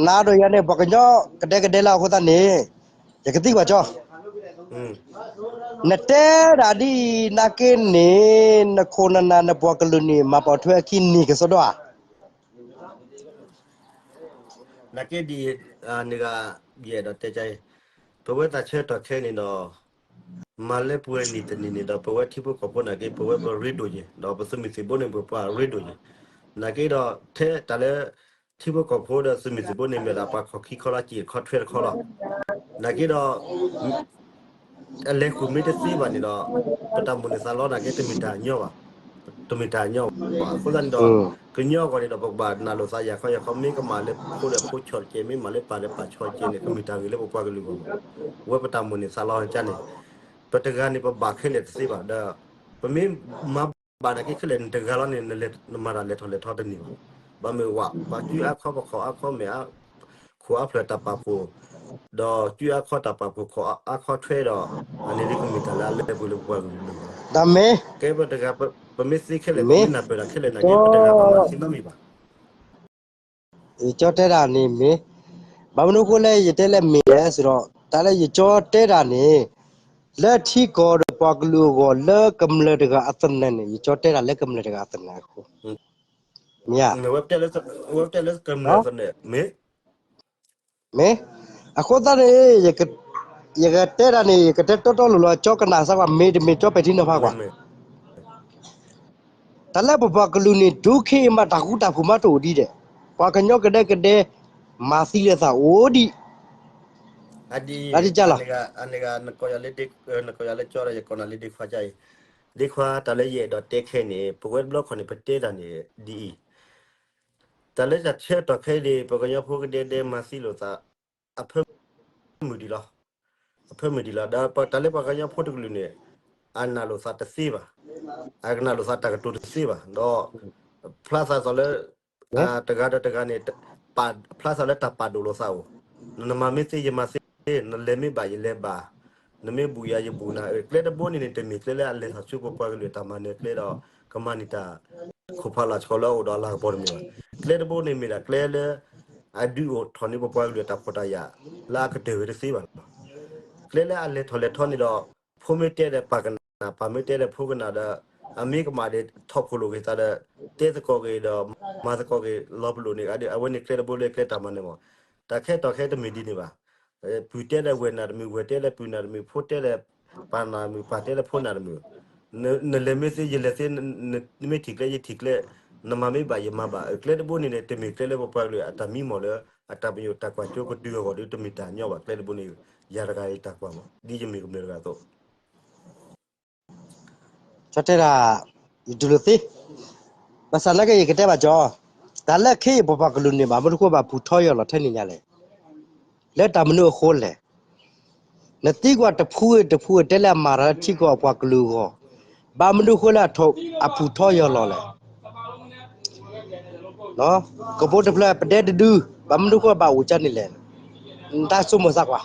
နၤဒီးယၤန့ၣ် ပှၤကညီကဒဲကဒဲလၢအဃိသတးန့ၣ် ယကသံကွၢ်ကၠီ, နတဲဒၣ်ဒ်အံၤ နာ်က့န့ၣ် နခိၣ်နနၢ်နပှၤကလုာ်န့ၣ် မၤပိာ်ထွဲအခံန့ၢ်ကစီဒီဧါ. နာ်က့ဒ်အံၤ, နဂၤ, ယအဲၣ်ဒိးတဲကါအံၤ, ပဝဲသးဆၢကတီၢ်ခဲအံၤန့ၣ်ဒီး မၤလၢပှဲၤနံၣ်တနံၣ်န့ၣ်ဒီး ပဝဲထံဖိကီၢ်ဖိနာ်က့ ပဝဲပရ့ဒိၣ်ယဲၢ်, ဒီးပသုးမုၢ်သံၣ်ဘိန့ၣ် ပပှၤရ့ဒိၣ်ယဲၢ်, နာ်က့ဒီး ထဲတၢ်လၢ ထံဖိကီၢ်ဖိဒီးသုးမုၢ်သံၣ်ဘိန့ၣ် မ့ၢ်ဒၣ်ပှၤခီၣ်ခံခီလီၤ စ့ၣ်ခီထွဲတခီလီၤ, နာ်က့ဒီး အလဲၤဃုာ်မ့ၢ်တသ့ဘၣ်န့ၣ်ဒီး ပတၢ်မိၣ်န့ၢ်သးလီနာ်က့ တမ့ၢ်တၢ်ညီဘၣ်, တမ့ၢ်တၢ်ညီဘၣ်. အဃိသတးန့ၣ်ဒီး ကညီအဂီၢ်န့ၣ်ဒီး ပကဘၣ်နာ်လိာ်သးယၤခီယၤခီ မ့ၢ်ကမၣ်လၢဖိဒီးဖိဆီၣ်တကဲး မ့ၢ်မၤလၢပၢ်ဒီးပၢ်ဆီၣ်တကဲးန့ၣ် ကမ့ၢ်တၢ်ဂ့ၤလၢပပှၤကလုာ်အဂီၢ်မး, ဝဲပတၢ်မိၣ်န့ၢ်သးလီကါန့ၣ် ပတဂၤန့ၣ် ပဘၣ်ခဲလၢာ်တသ့ဘၣ်ဒီး ပမ့ၢ်မၤဘၣ်နာ်က့ခဲလၢာ်န့ၣ် တဂၤလီၤန့ၣ် နမၤတၢ်လဲၤထီၣ်လဲၤထီတန့ၢ်ဘၣ်. ဘၣ်မ့ၢ်ဝဲ ပှၤစုအါခီပခီၣ်အါခီမဲာ် ခိၣ်အါဖျၢၣ်တၢ်ပာ်ဖှိၣ်, ဒီးစုအါခီတၢ်ပာ်ဖှိၣ် ခိၣ်အါခီထွဲဒီး အန့ၣ်ဒ်ကမ့ၢ်တၢ်လၢအလဲၤပှဲၤလၢပပှၤကလုာ်လီၤ. ကဲပတဂၤ ပမ့ၢ်သ့ခဲလၢာ် ပမ့ၢ်နၢ်ပၢၢ်တၢ်ခဲလၢာ်နာ်က့ ပတဂၤပမၤသ့နီတမံၤဘၣ်. ယကၠီတဲတၢ်န့ၣ်မ့ၢ်, ဘၣ်မနုၤအဃိလၢယတဲလၢမ့ၢ်လဲၣ်ဆိုတော့ တၢ်လၢယကၠီတဲတၢ်န့ၣ် လၢထံကီၢ်ဒီးပှၤကလုာ်အဂီၢ် လၢကမျၢၢ်တဂၤအသနၢၣ်န့ၣ် ယကၠီတဲတၢ်လၢကမျၢၢ်တဂၤအသနၢၣ်အဃိ, မ့ၢ်ဧါ, ဝဲတဲလၢကမျၢၢ်သနၢၣ်မ့ၢ် မ့ၢ်, အဃိသတးန့ၣ် ယကတဲတၢ်န့ၣ် ယကတဲတီတီလိၤလိၤ ကၠီကနၣ်စၢ်ကွၢ် မ့ၢ်တမ့ၢ်ကၠီပဲာ်ထံနီၤဖးကွၢ်. တၢ်လၢပပှၤကလုာ်န့ၣ် ဒုးခဲအံၤမး တၢ်ဃူတၢ်ဖိးမးတအိၣ်ဒံးဒဲး, ပှၤကညီကဒဲကဒဲ မၤသံလၢသးအိၣ်ဒံး, အဒ်, အန့ၣ်ဂၤ နကိးယၤလၢကၠီဒီး ယကိးနၤလၢဒ့ခွါကါအံၤ, ဒ့ခွါ တၢ်လၢယအဲၣ်ဒိးတဲခဲအံၤန့ၣ် ပဝဲတဘျီခီၣ်န့ၣ် ပတဲတၢ်န့ၣ်ဒ်အံၤ, တၢ်လၢတၢ်ဆၢကတီၢ်ခဲအံၤန့ၣ် ပှၤကညီဖိကဒဲကဒဲမၤသံလိာ်သး အဖၢမုၢ်ဒံးလီၤ, အဖၢမုၢ်ဒံးလီၤ. ဒီးတၢ်လၢပှၤကညီဖိတကလုာ်န့ၣ် အနာ်လိာ်သးတသ့ဘၣ်, အကနာ်လိာ်သးတၢ်ကတိၤတသ့ဘၣ်, ဒီး ဖျါသးစ့ၢ်လၢ တဂၤဒီးတဂၤန့ၣ် ဖျါသးလၢတၢ်ပာ်ဒိၣ်လိာ်သးအိၣ်, နမၤမ့ၢ်သ့ယမၤသ့, နလဲၤမ့ၢ်ဘၣ်ယလဲၤဘၣ်, နမ့ၢ်ဘူၣ်ယၤယဘူၣ်နၤ, ကျဲတဘိန့ၣ်န့ၣ် တမ့ၢ်ကျဲလၢအလဲၤထီၣ်ဆူပပှၤကလုာ်တၢ်မၤနၢၤကျဲဒီး ကမၤန့ၢ်တၢ် ခိၣ်ဖးလၢ်ဆှီလၢအအိၣ်ဒီးအလၤကပီၤတမ့ၢ်ဘၣ်. ကျဲတဘိန့ၣ်မ့ၢ်ဒၣ်ကျဲလၢ အဒုးအိၣ်ထီၣ်န့ၢ်ပပှၤကလုာ်အတၢ်ဖှီၣ်တၢ်ယာ် လၢအကတၢၢ်ဝဲတသ့ဘၣ်လီၤ. ကျဲလၢအလဲၤထီၣ်လဲၤထီန့ၣ်ဒီး ဖိမ့ၢ်တဲဒီးပၢ်ကနၣ်, ပၢ်မ့ၢ်တဲဒီးဖိကနၣ်ဒီး အမ့ၢ်ကမၣ်ဒီးထီၣ်ဖှိၣ်လိာ်က့ၤသးဒီး တဲသကိးက့ၤဒီး မၤသကိးက့ၤလီၤပလိာ်န့ၣ် အဝဲန့ၣ်ကျဲတဘိလၢကျဲတၢ်မၤနၢၤမး. တၢ်ခဲတီၢ်ခဲတမ့ၢ်ဒ်န့ၣ်ဘၣ်. ပုၢ်တဲဒီးဝဲၢ်နၢ်တမုာ်, ဝဲၢ်တဲဒီးပုၢ်နၢ်တမုာ်, ဖိတဲဒီးပၢ်နၢ်တမုာ်, ပၢ်တဲဒီးဖိနၢ်တမုာ်. နလဲၤမ့ၢ်သ့ ယလဲၤသ့, နမ့ၢ်ထံၣ်ကျဲ ယထံၣ်ကျဲ, နမၤမ့ၢ်ဘၣ် ယမၤဘၣ်. ကျဲတဘိန့ၣ်န့ၣ် တမ့ၢ်ကျဲလၢပပှၤကလုာ်အတၢ်မံမီၢ်လၢ အတၢ်ပညိၣ်တၢ်ကွၢ်စိကတုၤအဂီၢ်ဒီး တမ့ၢ်တၢ်ညီဘၣ်. ကျဲတဘိန့ၣ် ယၤတဂၤအံၤတၢ်ကွၢ်မး ဒ်ယမ့ၢ်ကမျၢၢ်တဂၤအသိး ကၠီတဲဒၣ် ယတူၢ်လိာ်သ့, ဘၣ်ဆၣ်နာ်က့ ယကတဲဘၣ်ကၠီ, တၢ်လၢခဲအံၤပပှၤကလုာ်န့ၣ် ဘၣ်မနုၤအဃိဘၣ်ဖုးထီယိာ်လီၤထဲန့ၣ်ညါလဲၣ်, လၢတၢ်မနုၤအဃိလဲၣ်. နသံကွၢ်တဖုတဖုတဲလၢအမၤတၢ်လၢထံကီၢ်အပှၤကလုာ်အဂီၢ်, ဘၣ်မနုၤအဃိလၢအဖုထီၣ်ယီၤလီၤလဲၣ်. ကပိာ်တဖျၢၣ်ပဒဲတဒု, ဘၣ်မနုၤအဃိဘၣ်အိၣ်ကၢန့ၣ်လဲၣ်. နတၢ်ဆိကမိၣ်သးကွၢ်.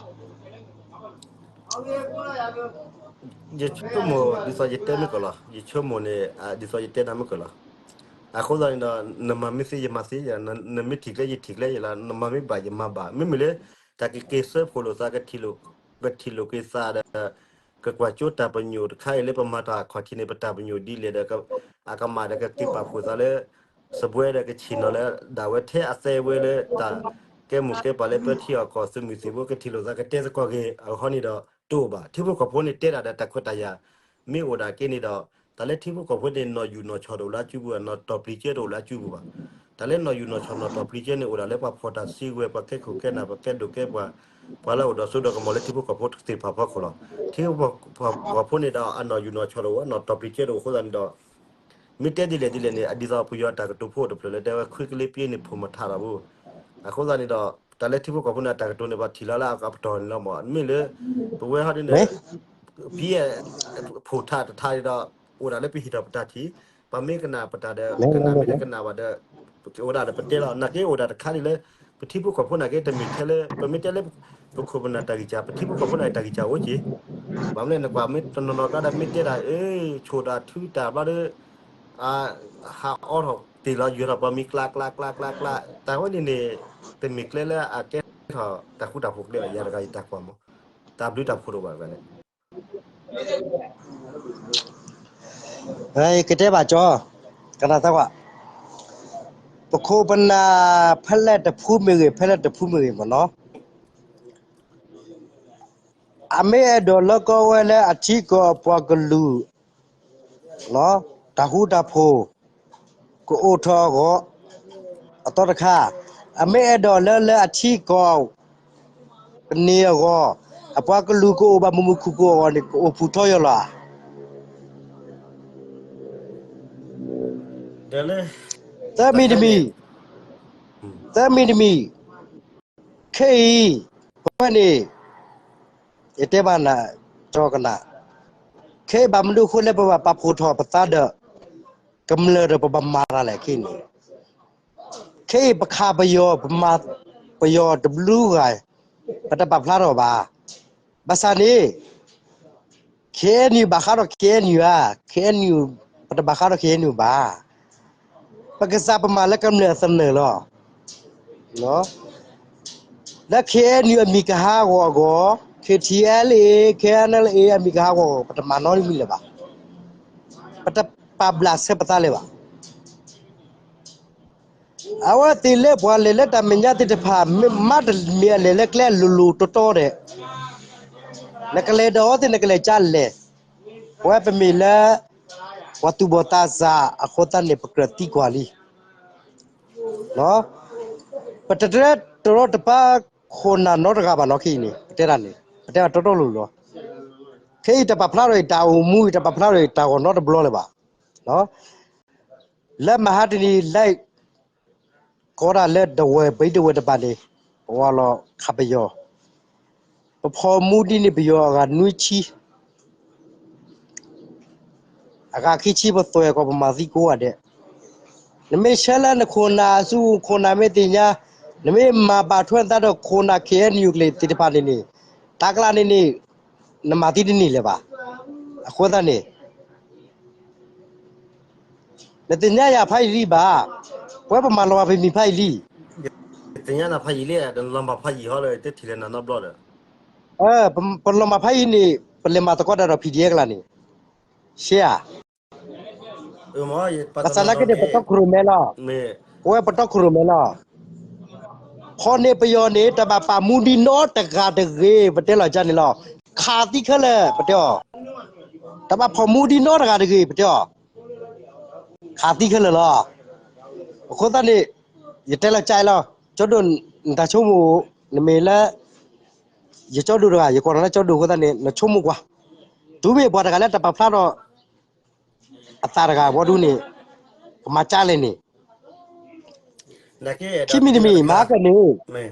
ယဆိကမိၣ်ဒ်သိးယတဲမ့ၢ်ကလီၤ, ယဆိကမိၣ်န့ၣ် ဒ်သိးယတဲနၤမ့ၢ်ကလီၤ. အဃိသတးန့ၣ်ဒီး နမၤမ့ၢ်သ့ယမၤသ့, နမ့ၢ်ထံၣ်ကျဲယထံၣ်ကျဲယလီၤ, နမၤမ့ၢ်ဘၣ်ယမၤဘၣ်, မ့မ့ၢ်လၢ တၢ်ကက့ၤစၢဖှိၣ်လိာ်သး ကထံၣ်လိာ်က့ၤသးဒီး ကကွၢ်ကၠိတၢ်ပညိၣ်တခါအံၤလၢပမၤတၢ်အခီၣ်ထံးန့ၣ် ပတၢ်ပညိၣ်ဒ်လဲၣ်ဒီး အကမၣ်ဒီးကက့ၤပာ်ဖှိၣ်သးလၢ စပွဲဒီးကဆ့ၣ်နီၤလၢ ဒၣ်ဝဲထဲအသဲဝဲလၢတၢ်ကဲမိၢ်ကဲပၢ်လၢပထံအီၣ်ကီၢ် သုးမုၢ်သံၣ်ဘိ ကထံၣ်လိာ်သးကတဲသကိးက့ၤအဂီၢ်န့ၣ်ဒီး တအိၣ်ဘၣ်. ထံဖိကီၢ်ဖိန့ၣ်တဲဒၣ်ဒီးတၢ်ခွဲးတၢ်ယာ် မ့ၢ်အိၣ်ဒၣ်က့ၤန့ၣ်ဒီး တၢ်လၢထံဖိကီၢ်ဖိန့ၣ် နီၢ်ယူၢ်နီၢ်ဆီၣ်တအိၣ်လၢအစုပူၤဘၣ်, နီၢ်တီၢ်ပျံၤကၢတအိၣ်လၢအစုပူၤဘၣ်. တၢ်လၢနီၢ်ယူၢ်နီၢ်ဆီၣ်နီၢ်တီၢ်ပျံၤကၢန့ၣ် အိၣ်ဒၣ်လၢပှၤဖီၣ်တၢ်စုကဝဲၤ ပှၤကဲခိၣ်ကဲနၢ် ပှၤကဲဒိၣ်ကဲပှၤ ပှၤလၢအိၣ်ဒီးစိဒီးကမီၤလၢထံဖိကီၢ်ဖိသ့ၣ်တဖၣ်အဖီခိၣ်လီၤ. ထံဖိကီၢ်ဖိန့ၣ်ဒီး အနီၢ်ယူၢ်နီၢ်ဆီၣ်တအိၣ် နီၢ်တီၢ်ပျံၤကၢတအိၣ်အဃိသတးန့ၣ်ဒီး မ့ၢ်တဲဒ်လဲၣ်ဒ်လဲၣ်န့ၣ် အဒ်သိးပယီၤတၢ်ကတိၤဖိတဖျၢၣ်လၢတဲဝဲ ခွံကလ့ပျ့န့ၣ် ဖိမထးဒီးဘၣ်. အဃိသတးန့ၣ်ဒီး တၢ်လၢထံဖိကီၢ်ဖိန့ၣ် အတၢ်ကတိၤန့ၣ်လီၤမး မ့ၢ်လၢ ပဝဲဟီဒ်န့ၣ် ပဖိထးတထးဒီး အိၣ်ဒၣ်လၢပဟံၣ်ထီၣ်ပတၢ်ထံၣ်, ပမ့ၢ်ကနၣ်ပတၢ်ဒီး ကနၣ်မ့ၢ်လၢကနၣ်ဘၣ်ဒီး ပကအိၣ်ဒၣ်ဒီးပတဲလီၤ. နာ်က့အိၣ်ဒၣ်တခါဒ်လၢ ပထံဖိကီၢ်ဖိနာ်က့ တမ့ၢ်ထဲလၢ ပမ့ၢ်တဲလၢ ပခိၣ်ပနၢ်တၢ်ဂံၢ်စၢ် ပထံဖိကီၢ်ဖိန့ၣ်တၢ်ဂံၢ်စၢ်အိၣ်က့ၤ. ဘၣ်မနုၤလဲၣ် နကွၢ်မ့ၢ်တနီၤနီၤကျါဒီး မ့ၢ်တဲဒၣ် အ့ ဆိၣ်တၢ်ထုတၢ်ဘျီဒီး ဟးအီထီၣ်တ့ၢ်လီၤယွၤထီၣ်ပှၤမံၤကျါကျါကျါကျါကျါ တၢ်ဝဲန့ၣ်န့ၣ် တမ့ၢ်ကျဲလၢအကဲထီၣ်တၢ်ဃူတၢ်ဖိးကျဲဘၣ် ယၤတဂၤယတၢ်ကွၢ်မး တၢ်ဘျုးတၢ်ဖှိၣ်တအိၣ်ဘၣ်တဂၤန့ၣ် ကတဲဘၣ်ကၠီ ကနၣ်သးကွၢ် ပခိၣ်ပနၢ်ဖဲလဲၣ်တဖုမ့ၢ်ဂ့ၤ ဖဲလဲၣ်တဖုမ့ၢ်ဂ့ၤမ့ၢ်နီၤ အမ့ၢ်အဲၣ်ဒိးလၢကီဝဲလၢအထံကီၢ်အပှၤကလုာ် တၢ်ဃူတၢ်ဖိး ကအိၣ်ထီၣ်အဂီၢ် အသီတခါ အမ့ၢ်အဲၣ်ဒိးလၢလၢအထံကီၢ် ကန့ၢ်အဂီၢ် အပှၤကလုာ်ကအိၣ်ဘၣ်မုာ်မုာ်ခုၣ်ခုၣ်အဂီၢ်န့ၣ် ကအိၣ်ဖုးထီၣ်ယီၤလီၤဧါ. သၢမံၤတမံၤ, သၢမံၤတမံၤ, ခဲအံၤ ပဝဲန့ၣ် ယတဲဘၣ်နၤ ကၠီကနၣ်, ခဲအံၤဘၣ်မနုၤအဃိလၢပဘၣ်ပာ်ဖှိၣ်ထီၣ်ပသးဒီး ကမျၢၢ်ဒီးပဘၣ်မၤတၢ်လဲၣ်ခဲအံၤန့ၣ်, ခဲအံၤပခးပယီၤ ပမၤပယီၤတဘျုးဂၤ ပတပာ်ဖျါထီၣ်ဘၣ်. ဘၣ်ဆၣ်န့ၣ် KNU ဘၣ်ဃးဒီး KNU ဧါ, KNU ပတဘၣ်ဃးဒီး KNU ဘၣ်. ပကစၢ်ပမၤလၢကမျၢၢ်အသနၢၣ်လီၤ. လၢ KNU အမံၤကဟးဂီၤအဂီၢ်, KTLA KNLA အမံၤကဟးဂီၤအဂီၢ် ပတမၤနီတမံၤလၢၤဘၣ်. ပတပာ်ဘျးစဲပသးလၢၤဘၣ်. အဝဲသ့ၣ်လၢပှၤလဲၤလၢတၢ်မဲာ်ညါသ့ၣ်တဖၣ် မ့ၢ်မၤတမံၤအလဲၤလၢကျဲလိၤလိၤတီတီဒီး နကလဲၤဒီးအဝဲသ့ၣ် နကလဲၤကလဲၤ, ပဝဲပမ့ၢ်လၢ ပှၤသူၣ်ဘီၣ်သးစၢ်အဃိသတးန့ၣ် ပကြၢးသံကွၢ်လံ. ပတတဲတရီတပါခိၣ်နၢ်နီတဂၤဘၣ်နီၤ ခဲအံၤန့ၣ် ပတဲဒၣ်န့ၣ် ပတဲဘၣ်တီတီလိၤလိၤလီၤ. ခဲအံၤတပာ်ဖျါထီၣ်အံၤတၢ်အိၣ်မူ အံၤတပာ်ဖျါထီၣ်အံၤတၢ်ဂီၤနီတဘျီလၢၤဘၣ်. လၢမဟါတနံၤ live ကီးဒၣ်လၢဒဝဲၢ်ပံၤဒဝဲၢ်တပၤန့ၣ် ပဝဲလီၤခးပယီၤ, ပဖီၣ်မူဒ်န့ၣ်ပယီၤအဂၤနွံဆံ အဂၤခံဆံပသွဲၣ်ကီး ပမၤသံကိးဂၤဒဲး. နမ့ၢ်ဆှၢလၢနခိၣ်နၢ်အစု ခိၣ်နၢ်မ့ၢ်သ့ၣ်ညါ, နမ့ၢ်မၤဘၣ်ထွဲနသးဒီးခိၣ်နၢ် KNU ကလံၤသ့ၣ်တဖၣ်န့ၣ်န့ၣ်, တၢ်ကျါန့ၣ်န့ၣ် နမၤသံတန့ၢ်လၢၤဘၣ်. အဃိသတးန့ၣ် နသ့ၣ်ညါယၤဖးယံာ်လံဘၣ်. ပဝဲပမၤလီၤမၢ်ပမံၤဖးယံာ်လံ. သ့ၣ်ညါနၤဖးယံာ်လံ, လီၤမၢ်ဖးယံာ်ဟီဒီး တထံၣ်လၢနၤနီတဘျီဒီး. ပလီၤမၢ်ဖးယံာ်န့ၣ် ပလဲၤမၤသကိးတၢ်ဒီး PDF ကလါန့ၣ်, ရှဲဧါ. ဘၣ်ဆၣ်သနာ်က့န့ၣ် ပတီၢ်ခရူၣ်မဲလီၤ. ပဝဲပတီၢ်ခရူၣ်မဲလီၤ. ဖီၣ်န့ၢ်ပယီၤန့ၣ် တဘၣ်ပာ်မူဒံးနီတဂၤတဂ့ၤ ပတဲလီၤကၢ်န့ၣ်လီၤ. ခးသံခဲလၢာ် ပတဲအီၤ, တဘၣ်ဖီၣ်မူဒံးနီတဂၤတဂ့ၤ ပတဲအီၤ, ခးသံခဲလၢာ်လီၤ. အဃိသတးန့ၣ် ယတဲလီၤကၢ်လီၤ. ကၠီဒိၣ် နတၢ်ဆိကမိၣ် နမ့ၢ်လၢ ယကၠီဒိၣ်တဂၤ ယကိးနၤလၢကၠီဒိၣ်အဃိသတးန့ၣ် နဆိကမိၣ်ကွၢ်. တုၤမ့ၢ်ပှၤတဂၤလၢတပာ်ဖျါထီၣ် အသးတဂၤဝဲဒၣ်န့ၣ် ကမၤကၢ်လဲၣ်န့ၣ် ခံမံၤတမံၤ မဟါကန့ၣ်,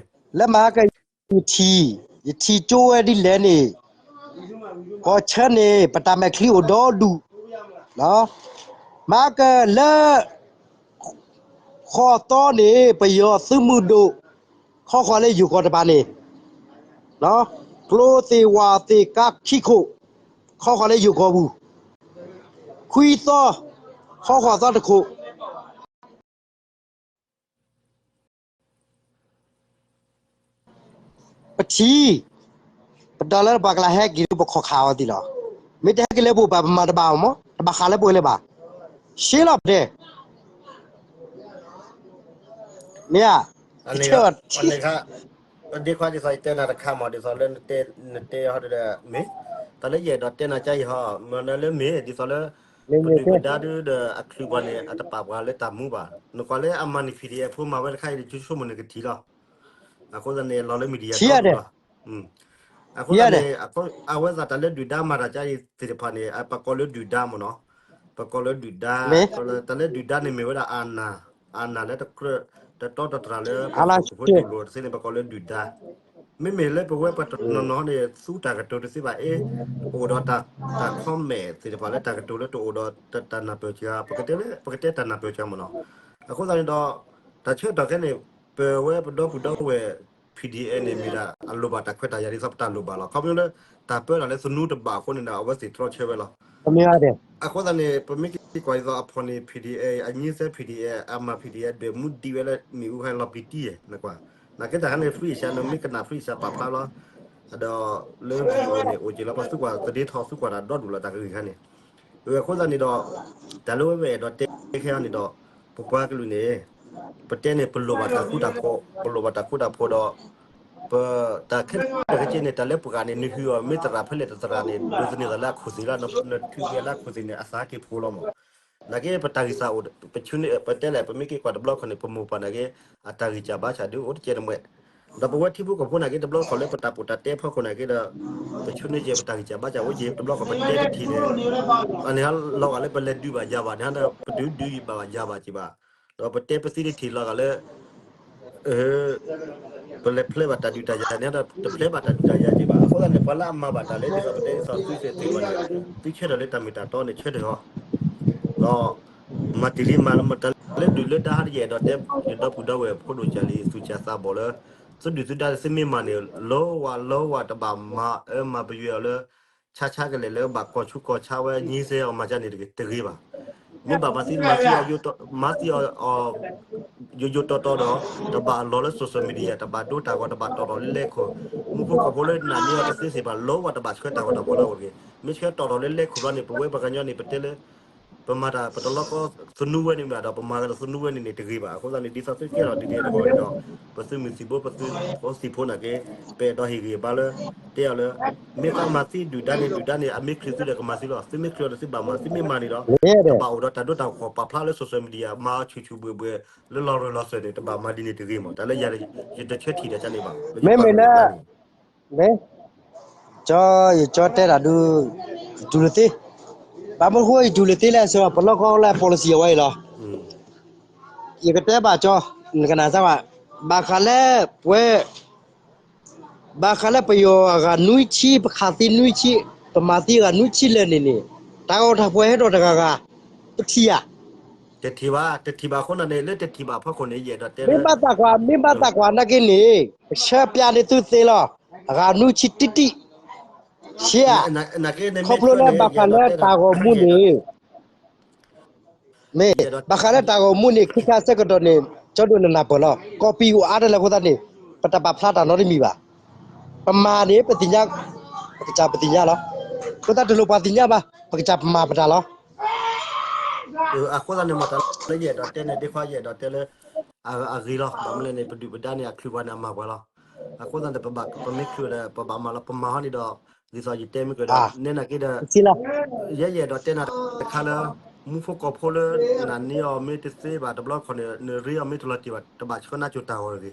လၢမဟါက ယထံၣ်, ယထံၣ်ကၠိဝဲဒ်လဲၣ်န့ၣ်, ကီၢ်ဆၢန့ၣ် ပတၢ်မဲာ်ချံအိၣ်ဒီဒူၣ်, မၤကလၢ ဃီၤသီန့ၣ် ပယီၤသုးမုၢ်ဒိၣ် ခီဃီၤလၢယိၤကီၢ်တပၤန့ၣ် ကျိသ့ၣ်ဝၣ်သ့ၣ်ကါခံခိၣ် ခီဃီၤလၢယိၤကီၢ်ပူၤ, ခွံသီ ခီဃီၤသီတခိၣ် ပထံၣ် ပဒီးလၢပှၤကလၢဟဲက့ၤလၢပခီၣ်ခးအီၤသ့ၣ်လီၤ. မ့ၢ်တဟဲက့ၤလၢပအိၣ်ဘၣ် ပမၤတဘၣ်အီၤမး တဘၣ်ဃးလၢပှဲၤလၢၤဘၣ်. ရှဲလီၤပတဲ မ့ၢ်ဧါ, ပတဲအီၤ ဒ်ခွါဒ်သိးယတဲနၤတခါမး ဒ်သိးလၢနတဲဟီဒီး မ့ၢ် တၢ်လၢယအဲၣ်ဒိးတဲနၤကါအံၤဟီ မ့ၢ်နၤလၢမ့ၢ် ဒ်သိးလၢ ပဒုၣ်ပဒါဒုဒီးအချုးပှၤန့ၣ် အတပာ်ပှၤလၢတၢ်မူဘၣ်. နကွၢ်လၢအမၤန့ၢ် PDF ဖိမၤဝဲတခါအံၤ ယဆိကမိၣ်န့ၣ်ကထံၣ်လီၤ. အဃိသတးန့ၣ် လီၤလၢ media ဒီဒူၣ်လီၤ. အဃိသတးန့ၣ် အဝဲသတးတၢ်လၢဒုၣ်ဒါမၤတၢ်ကါအံၤသ့ၣ်တဖၣ်န့ၣ် ပကိးလၢဒုၣ်ဒါမ့ၢ်နီၤ, ပကိးလၢဒုၣ်ဒါ, တၢ်လၢဒုၣ်ဒါန့ၣ်မ့ၢ်ဝဲဒၣ် အာဏာလၢတကြၢး တတီတတြၢ်လၢပသုးခိၣ်ဖိတအိၣ်လိာ်တသ့န့ၣ် ပကိးလၢဒုၣ်ဒါ. မ့မ့ၢ်လၢပဝဲပတနီၤနီၤန့ၣ် သူတၢ်ကတိၤတသ့ဘၣ်အ့ၣ်, အိၣ်ဒီးတၢ် comment သ့ၣ်တဖၣ်လၢတၢ်ကတိၤလၢတအိၣ်ဒီးတၢ်နၢ်ပၢၢ်စှၤ, ပကတဲလၢ ပကတဲတၢ်နၢ်ပၢၢ်စှၤမ့ၢ်နီၤ. အဃိသတးန့ၣ်ဒီး တၢ်ဆၢကတီၢ်ခဲအံၤန့ၣ် ပဝဲပဒီပုၢ်ဒီဝဲၢ် PDF န့ၣ် မ့ၢ်ဒၣ်အလိၣ်ဘၣ်တၢ်ခွဲးတၢ်ယာ်ဒ်သိးပတၢ်လိၣ်ဘၣ်လီၤ. ခီဖျိလၢတၢ်ပၢတၢ်လၢသနူတဘၣ်အဃိန့ၣ်ဒီး အဝဲသ့ၣ်တြီဆၢဝဲလီၤ. အဃိသတးန့ၣ် ပမ့ၢ်က့ၤကွၢ်ဒ်သိးအဖီၣ်န့ၣ် PDF အညိသဲ PDF အမၤ PDF ဒီးမူဒံးဝဲလၢမ့ၣ်အူဟဲလီၤပံတံၢ် နကွၢ်, နာ်က့တၢ်ခါန့ၣ် free အစှၤ နမ့ၢ်ကနၣ် free အစှၤ ပာ်ဖျါလီၤ. ဒီးလၢ video န့ၣ် အိၣ်က့ၤလီၤ ပှၤသံကွၢ်သဒ့ထီၣ် သံကွၢ်တၢ်ဒီဒူၣ်လီၤ တၢ်ကဂ့ၢ်ခါန့ၣ်. အဃိသတးန့ၣ်ဒီး တၢ်လၢဝဲပအဲၣ်ဒိးတဲခဲအံၤန့ၣ်ဒီး ပပှၤကလုာ်န့ၣ် ပတဲန့ၣ် ပလိၣ်ဘၣ်တၢ်ဃူတၢ်ဖိး, ပလိၣ်ဘၣ်တၢ်ဃူတၢ်ဖိးဒီး ပတၢ်ခဲလၢာ်ခဲဆ့န့ၣ် တၢ်လၢပှၤဂၤန့ၣ် နဟံးအီၤမ့ၢ်သရၣ်ဖဲလဲၣ်တသရၣ်န့ၣ် ဒိးသန့ၤသးလၢအခိၣ်သ့ၣ်လီၤ. နထုးက့ၤလၢအခိၣ်သ့ၣ်န့ၣ် အသးက့ၤဖိလီၤမး. နာ်က့ပတၢ်ဂံၢ်စၢ်အိၣ် ပဆူန့ၣ် ပတဲလဲၣ် ပမ့ၢ်က့ၤကွၢ်တဘျီခီန့ၣ် ပမိၢ်ပၢ်နာ်က့ အတၢ်ဂံၢ်စၢ်ဘါစၢ်ဒုးအိၣ်တကဲန့ၣ်မး. ဒီးပဝဲထံဖိကီၢ်ဖိနာ်က့ တဘျီခီလၢပတၢ်ပီးတၢ်တဲဖီခိၣ်နာ်က့ဒီး ပဆူန့ၣ်က့ၤ ပတၢ်ဂံၢ်စၢ်ဘါစၢ်အိၣ်က့ၤ တဘျီခီပတဲတထံၣ်န့ၣ် အန့ၣ်ဟးလီၤဂာ်လၢပလဲၤဒုးဘၣ်ယၤဘၣ်န့ၣ် ဟးဒီးပဒုးဒုးယံာ်ဘၣ်ယၤဘၣ်က့ၤဘၣ်. ဒီးပတဲပသံတထံၣ်လီၤဂာ်လၢ ပလဲၤဖျဲဘၣ်တၢ်ဒုးတၢ်ယၤန့ၣ်ဒီး တဖျဲဘၣ်တၢ်ဒုးတၢ်ယၤက့ၤဘၣ်. အဃိသတးန့ၣ် ပှၤလၢအမၤဘၣ်တၢ်လၢ ဒ်သိးပတဲဒ်သိးသုသ့ၣ်သ့ၣ်ဝဲန့ၣ် သုဆၢထၢၣ်လၢတၢ်မ့ၢ်တၢ်တီန့ၣ် ဆၢထၢၣ်အီၤ ဒီး မၤတ့ၢ်လံမၤလၢမတၤလၢဒုၣ်လၢဒါဟးတယဲၢ်ဒီးတဲ ယဒီပုၢ်ဒီဝဲၢ်ဖိဒိၣ်ကၢ်လံ သူၣ်စၢ်သးဘီၣ်လၢ သုဒုၣ်သုဒါသုမ့ၢ်မၤန့ၣ် လီဝါလီဝါတဘၣ်မၤအၢမၤပယွဲအီၤလၢ ဆါဆါကလဲာ်လၢဘၣ်ကီၢ်ဆူကီၢ်ဆါဝဲ ညိသဲအီၤမၤကၢန့ၣ်တဂ့ၤဘၣ်. မ့ၢ်ဘၣ်မၤသံမၤသံအီၤ မၤသံအီၤ ယိယိတီတီဒီး တဘၣ်လီၤလၢ social media တဘၣ်ဒိတၢ်ဂီၤ တဘၣ်တီၣ်ထီၣ်လၢလဲခိၣ်, မူဖိကီၢ်ဖိလၢနာ်န့ၢ်အီၤတသ့သ့ၣ်ဘၣ် လီဝါတဘၣ်ဆှၢတၢ်ဂီၤတၢ်ဖီၣ်လၢအဂီၢ်တဂ့ၤ. မ့ၢ်ဆှၢတီၣ်ထီၣ်လၢလဲခိၣ်ဘျီန့ၣ် ပဝဲပှၤကညီန့ၣ် ပတဲလၢ ပမၤတၢ်ပတလီကီသနူဝဲန့ၣ်မ့ၢ်ဒီး ပမၤဂ့ၤဒီးသနူဝဲန့ၣ်န့ၣ်တဂ့ၤဘၣ်. အဃိသတးန့ၣ် ဒ်သိးသုကဲထီၣ်ဒ်န့ၣ်တဂီၢ်န့ၣ်ဒီး ပသုးမုၢ်သံၣ်ဘိ ပသုးဖိသံၣ်ဖိနာ်က့ ပအဲၣ်ဒိးဟ့ၣ်ဂံၢ်ဘါလၢ တဲအီၤလၢ မ့ၢ်သးမၤသံဒုၣ်ဒါန့ၣ် ဒုၣ်ဒါန့ၣ် အမ့ၢ်ချုးသုဒီးကမၤသံလီၤ. သုမ့ၢ်ချုးအီၤဒီးသုဘၣ်မၤ, သုမ့ၢ်မၤန့ၣ်ဒီး တဘၣ်အိၣ်ဒီးတၢ်ဒိတၢ်ဂီၤပာ်ဖျါလၢ social media မၤအီၤဆူၣ်ဆူၣ်ဘှဲၣ်ဘှဲၣ် လၢလီၤရၢၢ်လီၤစၢၤန့ၣ် တဘၣ်မၤဒ်န့ၣ်တဂ့ၤမး. တၢ်လၢယၤ ယတဆၢထံၣ်ဒီးကန့ၣ်ဘၣ် လၢယပှၤကလုာ်တဂၤန့ၣ် မ့ၢ် ကၠီ ယကၠီတဲတၢ်ဒုး ယတူၢ်လၢသ့, ဘၣ်မနုၤဃိယတူၢ်လၢသ့လဲၣ် စ့ၢ်ကီး ပလီၢ်ကီၢ်လၢ policy အဝဲအံၤလီၤ. ယကတဲဘၣ်ကၠီ နကနၣ်စၢ်ဘၣ်, ဘၣ်ဃးလၢပဝဲ ဘၣ်ဃးလၢပယီၤအဂၤနွံဆံ ပခးသံနွံဆံ ပမၤသံအဂၤနွံဆံလၢာ်န့ၣ်န့ၣ် တၢ်ဂီၤတၢ်ဖီၣ်ဟဲထီၣ်တဂၤဂၤ ပထံၣ်ဧါ. တထံၣ်ဘၣ်, တထံၣ်ဘၣ်အဃိန့ၣ် လၢတထံၣ်ဘၣ်အဖီခိၣ်န့ၣ် ယအဲၣ်ဒိးတဲလၢ မ့ၢ်ဘၣ်သးကွၢ်, မ့ၢ်ဘၣ်သးကွၢ်နာ်က့န့ၣ် ပဆၢပျးန့ၢ်သုသ့လီၤ. အဂၤနွံဆံတံၢ်တံၢ် ရှဲဧါ. ခီဖျိလၢဘၣ်ဃးလၢတၢ်ဂီၤမူန့ၣ် မ့ၢ် ဘၣ်ဃးလၢတၢ်ဂီၤမူန့ၣ် ခံခါဆၢကတီၢ်န့ၣ် ကၠီဒိၣ်နနၢ်ပၢၢ်လီၤ. ကီၢ်ပံၤအိၣ်အါတလၢအဃိသတးန့ၣ် ပတပာ်ဖျါတၢ်နီတမံၤဘၣ်. ပမၤန့ၣ် ပသ့ၣ်ညါ, ပကစၢ်ပသ့ၣ်ညါလီၤ. အဃိသတးတလိၣ်ပှၤသ့ၣ်ညါဘၣ်, ပကစၢ်ပမၤပတၢ်လီၤ. အဃိသတးန့ၣ် မ့ၢ်တၢ်လၢယအဲၣ်ဒိးတဲန့ၣ် ဒ်ခွါယအဲၣ်ဒိးတဲလၢ အဂ့ၤလီၤ. ဘၣ်မနုၤလဲၣ်န့ၣ် ပဒုၣ်ပဒါန့ၣ် အချုးပှၤန့ၣ် အမၤပှၤလီၤ. အဃိသတးန့ၣ် ပမ့ၢ်ချုးဒီး ပဘၣ်မၤလီၤ, ပမၤဟီန့ၣ်ဒီး ဒ်သိးယတဲမ့ၢ်ကဒီး နဲနာ်က့ဒီး ယဲယအဲၣ်ဒိးတဲနၤတခါလၢ မူဖိကီၢ်ဖိလၢ နာ်န့ၢ်အီၤမ့ၢ်တသ့ဘၣ်တဘျီခီန့ၣ် နရ့အီၤမ့ၢ်တလီၤတံၢ်ဘၣ် တဘၣ်ဆှၢနါစိၤတၢ်ဂီၤတဂ့ၤ.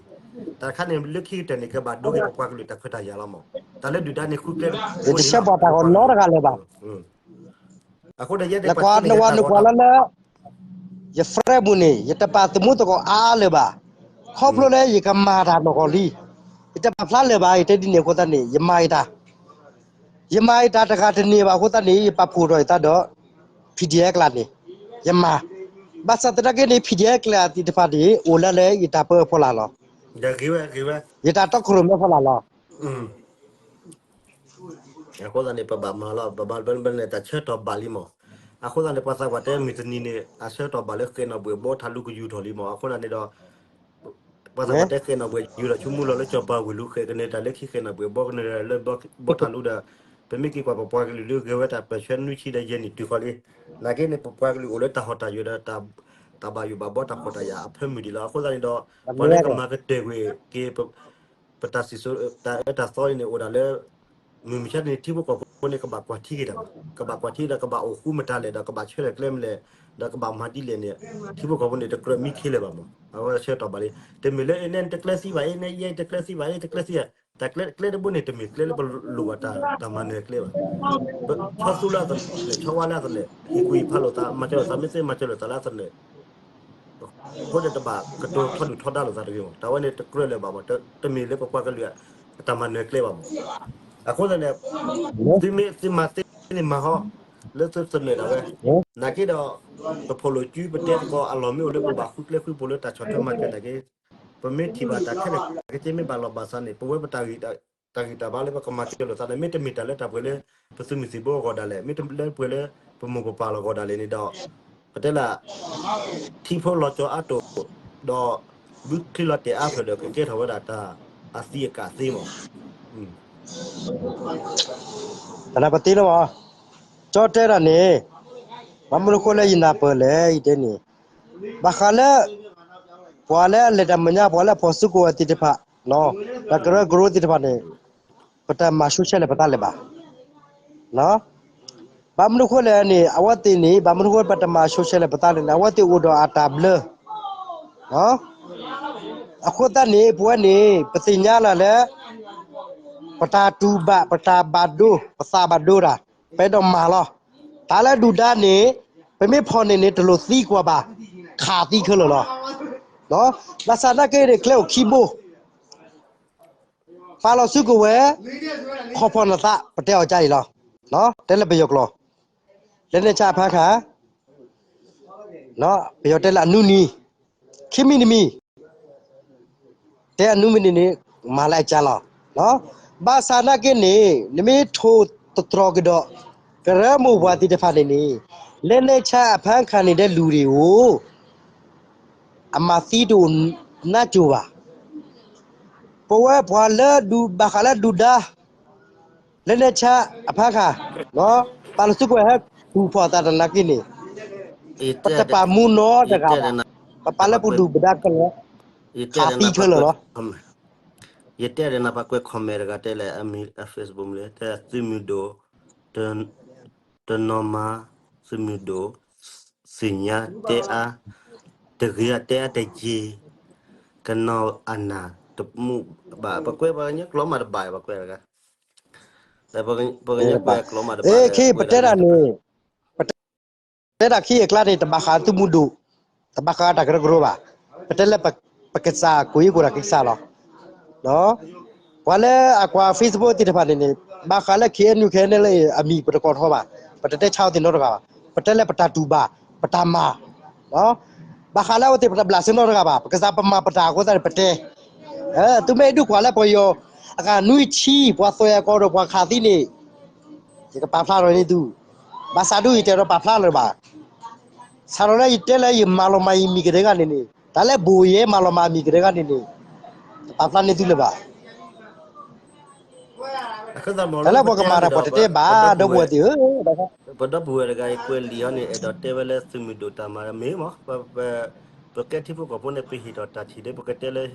တၢ်တခါန့ၣ် လၢခံကတၢၢ်န့ၣ် ကဘၣ်ဒိက့ၤပပှၤကလုာ်တၢ်ခွဲးတၢ်ယာ်လီၤမး. တၢ်လၢဒုၣ်ဒါန့ၣ် ဃုကျဲတဘိန့ၣ်လီၤ ပပှၤကလုာ် အဃိဒီးယဲဒၣ်ပှၤနဝၤနကွၢ်လၢလၢ ယ friend ပူၤန့ၣ် ယတပာ်သမူသကိးအါလၢၤဘၣ်. ခီဖျိလၢယကမၤတၢ်နီၢ်ကီၢ်လံ. ယတပာ်ဖျါလၢၤဘၣ် ယတဲဒ်န့ၣ်အဃိသတးန့ၣ် ယမၤယတၢ်, ယမၤယတၢ်တဂၤတန့ၢ်ဘၣ်အဃိသတးန့ၣ် ယပာ်ဖှိၣ်ထီၣ်ယသးဒီး PDF ကျါန့ၣ် ယမၤ, ဘၣ်ဆၣ်သနာ်က့န့ၣ် PDF ကျါသ့ၣ်တဖၣ်န့ၣ် အိၣ်လၢလၢယတၢ်ပၢအဖီလာ်လီၤ. ယတၢ်တီခိၣ်ရိၣ်မဲဖီလာ်လီၤ. အဃိသတးန့ၣ် ပဘၣ်မၤလီၤ, ပဘၣ်ဘၣ်န့ၣ် တၢ်ဆၢကတီၢ်ဘၣ်လံမး. အဃိသတးန့ၣ် ပှၤသးပှၢ်တဲမုၢ်တနံၤန့ၣ် အဆၢကတီၢ်ဘၣ်လၢဃဲးနီၣ်ဘှဲးဘီထးလူကယူၤထီၣ်လံမး. အဃိသတးန့ၣ်ဒီး ပှၤသးပှၢ်တဲဃဲးနီၣ်ဘှဲးယူၤထီၣ်ဆိကမိၣ်လီၤလၢစီၤပၤဝ့ၢ်လူၤဃဲးကန့ၢ်တၢ်လၢခံဃဲးနီၣ်ဘှဲးဘီကန့ၢ်တၢ်လၢဘီထးလူဒီး ပမ့ၢ်က့ၤကွၢ်ပပှၤကလုာ်လၢဂဲၤဝဲတၢ်ပၢၢ်ဆၢနွံဆံဒီးယဲၢ်နံၣ်တုၤဃီၤလံ. နာ်က့န့ၣ် ပပှၤကလုာ်အိၣ်လၢတၢ်ဟီၣ်တၢ်ယၢၤဒီး တၢ်ဘၣ်ယိၣ်ဘၣ်ဘီတၢ်ဖှီၣ်တၢ်ယာ်အဖၢမုၢ်ဒံးလီၤ. အဃိသတးန့ၣ်ဒီး ပှၤလၢကမၤကတၢၢ်ကွံာ်က့ၤ ပတၢ်စံၣ်စိၤတၢ်အၢတၢ်သီန့ၣ် အိၣ်ဒၣ်လၢ မုၢ်မဆါတနံၤ ထံဖိကီၢ်ဖိန့ၣ် ကဘၣ်ကွၢ်ထံက့ၤတၢ်ဘၣ်, ကဘၣ်ကွၢ်ထံဒီးကဘၣ်အိၣ်ဃူမတၤလဲၣ်ဒီးကဘၣ်ဆၢလဲၣ်ကျဲမလဲၣ်, ဒီးကဘၣ်မၤဒ်လဲၣ်န့ၣ် ထံဖိကီၢ်ဖိန့ၣ် တကြၢးမံခ့လဲၣ်ဘၣ်မး. အဝဲဆၢကတီၢ်ဘၣ်လံ, တမ့ၢ်လၢအ့နဲတကျဲသံဘၣ်, အ့နဲယဲတကျဲသံဘၣ်, အ့တကျဲသံ, တၢ်ကျဲတဘိန့ၣ် တမ့ၢ်ကျဲလၢပလိၣ်ဘၣ်တၢ်မၤနၢၤကျဲဘၣ်. ဆီသူၣ်လၢအသနၢၣ်, ဆီဝါလၢအသနၢၣ်, ဟ့ၣ်ကူၣ်ဟ့ၣ်ဖးလိာ်သး, မၤစၢၤလိာ်သး, မ့ၢ်သ့မၤစၢၤလိာ်သးလၢအသနၢၣ် အဃိန့ၣ် တဘၣ်ကတိၤထီဒုၣ်ထီဒါလိာ်သးတဂ့ၤမး. တၢ်ဝဲန့ၣ်တကြၢးလၢၤဘၣ်မး, တမ့ၢ်လၢပပှၤကလုာ်အတၢ်မၤနၢၤကျဲဘၣ်မး. အဃိသတးန့ၣ် သုမ့ၢ်သုမၤသ့န့ၣ်မၤဟီ လၢသုသနၢၣ်ဒၣ်ဝဲ, နာ်က့ဒီး ပဖိၣ်လိာ်စုပတဲသကိးအလီၢ်မ့ၢ်အိၣ်လၢပဘၣ်ဃုကျဲဃုဖိလၢ တၢ်ဆီၣ်ထွဲမၤစၢၤနာ်က့, ပမ့ၢ်ထံၣ်ဘၣ်တၢ်ခဲလၢာ်ခဲဆ့မ့ၢ်ဘၣ်လီၤဘၣ်စးန့ၣ် ပဝဲပတၢ်ဂံၢ်တၢ်ဘါလၢပကမၤစၢၤလိာ်သးန့ၣ် မ့တမ့ၢ်တၢ်လၢတၢ်ပှဲၤလၢ ပသုးမုၢ်သံၣ်ဘိအဂီၢ်ဒၣ်လဲာ်, မ့တလၢပှဲၤလၢပမိၢ်ပပၢ်လီၢ်ဂီၢ်ဒၣ်လဲာ်န့ၣ်ဒီး ပတဲလၢ ထံဖိလီၤကီအါတိၢ် ဒီး ဘုချံလီၤတဲာ်အါဖျၢၣ်ဒီး ကကဲထီၣ်ဝဲဒၣ်တၢ်အသံအကာ်သ့မး. တနၢ်ပသ့လၢမး, ကၠီတဲဒၣ်န့ၣ်, ဘၣ်မနုၤဃိလၢယနၢ်ပၢၢ်လဲၣ် ယတဲန့ၣ်, ဘၣ်ဃးလၢ ပှၤလၢအလဲၤတၢ်မဲာ်ညါ ပှၤလၢအဖီၣ်စုကဝဲၤသ့ၣ်တဖၣ်, တၢ်ကရၢကရိသ့ၣ်တဖၣ်န့ၣ် ပတမၤ social လၢပသးလၢၤဘၣ်. ဘၣ်မနုၤဃိလဲၣ်န့ၣ် အဝဲသ့ၣ်န့ၣ် ဘၣ်မနုၤဃိပတမၤ social လၢပသးလဲၣ်န့ၣ် အဝဲသ့ၣ်အိၣ်ဒီးအတၢ်ဘျၢ အဃိသတးန့ၣ် ပဝဲန့ၣ် ပသ့ၣ်ညါလၢ်လၢ ပတၢ်တူၢ်ဘၣ် ပတၢ်ဘၣ်ဒိ ပသးဘၣ်ဒိတၢ် ပအဲၣ်ဒိးမၤလီၤ. တၢ်လၢဒုၣ်ဒါန့ၣ် ပမ့ၢ်ဖီၣ်န့ၢ်န့ၣ် တလိၣ်သံကွၢ်ဘၣ်, ခးသံခဲလၢာ်လီၤ. ဘၣ်ဆၣ်သနာ်က့န့ၣ် ကျဲအိၣ်ခံဘိ ပာ်လီၤစုကဝဲၤ ခီၣ်ဖီၣ်နသး ပတဲအီၤကါအံၤလီၤ. တဲလၢပယီၤကျိာ် လက်နက်ချအဖမ်းခံ, ပယီၤတဲလၢအနူနံၤ, ခံမံၤတမံၤ, တဲအနူမံၤန့ၣ်န့ၣ် မၤလၢအကါလီၤ. ဘၣ်ဆၣ်သနာ်က့န့ၣ် နမ့ၢ်ထိၣ်သတြီၤကဒီး ကရၢမိၢ်ပှၢ်သ့ၣ်တဖၣ်န့ၣ်န့ၣ် လက်နက်ချအဖမ်းခံန့ၣ်ဒဲးလူၤဒံးအိၣ် အမၤသံတအိၣ်နါစိၤဘၣ်. ပဝဲပှၤလၢဒုးဘၣ်ဃးလၢဒုၣ်ဒါ လက်နက်ချအဖမ်းခံ, ပာ်လီၤစုကဝဲၤဟဲ တူၢ်ဖီၣ်သးတနာ်က့န့ၣ် ပတပာ်မူနီတဂၤဘၣ်. ပပာ်လၢပဒုၣ်ပဒါခဲလၢာ် ခးသံခဲလၢာ်လီၤ. ယတဲဒီးနၢ်ပၢၢ်ကွဲး comment တဂၤတဲလၢ အမံၤ အ Facebook မ့ၢ်လၢ တဲသုးမုၢ်ဒိၣ် တနီၤမၤ သုးမုၢ်ဒိၣ် သ့ၣ်ညါတဲအါ တဂ့ၤအတဲအါတက့ၢ် ကနီၤအနၢ်တမုာ်ဘၣ် ပကွဲးပှၤကညီကျိာ်မးတဘၣ် ပကွဲးတဂၤ ပှၤကညီကွဲးကျိာ်မးတဘၣ် ပတဲဒၣ်န့ၣ် ပတဲဒၣ်ခံအကျါန့ၣ် တဘၣ်ဃးသုးမုၢ်ဒိၣ် တဘၣ်ဃးတၢ်ကရၢကရိဘၣ်. ပတဲလၢပကစၢ်ကွံာ်ကိၣ်တၢ်ကစၢ်လီၤ. ပှၤလၢအကွၢ် Facebook သ့ၣ်တဖၣ်န့ၣ်န့ၣ် ဘၣ်ဃးလၢ KNU KNLA အမံၤပတကိးထီဘၣ်. ပတတဲဆါအဝဲသ့ၣ်နီတဂၤဘၣ်. ပတဲလၢပတၢ်တူၢ်ဘၣ် ပတၢ်မၤ ဘၣ်ဃးလၢအဝဲသ့ၣ်ပတဘျးစၢၤနီတဂၤဘၣ်. ပကစၢ်ပမၤပတၢ်အဃိသတးန့ၣ်ပတဲ. သုမ့ၢ်ဒုးကွၢ်လၢပယီၤအဂၤနွံဆံ ပှၤသွဲၣ်အကိာ်ဒီးပှၤခးသံန့ၣ် ယကပာ်ဖျါထီၣ်န့ၢ်သု, ဘၣ်ဆၣ်ဒုးယတဲဒီးပာ်ဖျါလၢၤဘၣ်. စးထီၣ်လၢယတဲလၢယမၤလီၤမၢ်ယမံၤကတဂၤန့ၣ်န့ၣ် တၢ်လၢဘိၣ်ယဲမၤလီၤမၢ်မံၤကတဂၤန့ၣ်န့ၣ် တပာ်ဖျါန့ၢ်သုလၢၤဘၣ်. တၢ်လၢပှၤကမၤတၢ်ပှၤတတဲဘၣ် ဒီပုၢ်ဝဲၢ်သ့ၣ်ဧၢ. ပဒီပုၢ်ဝဲၢ်တဂၤအံၤကွဲးလံာ်ဟီန့ၣ် အဲၣ်ဒိးတဲဝဲလၢသုးမုၢ်ဒိၣ်တၢ်မၤမ့ၢ်မး ပကဲထံဖိကီၢ်ဖိန့ၣ် ပဟ့ၣ်ထီၣ်တၢ်ထံၣ်ဒီး ပကတဲလၢ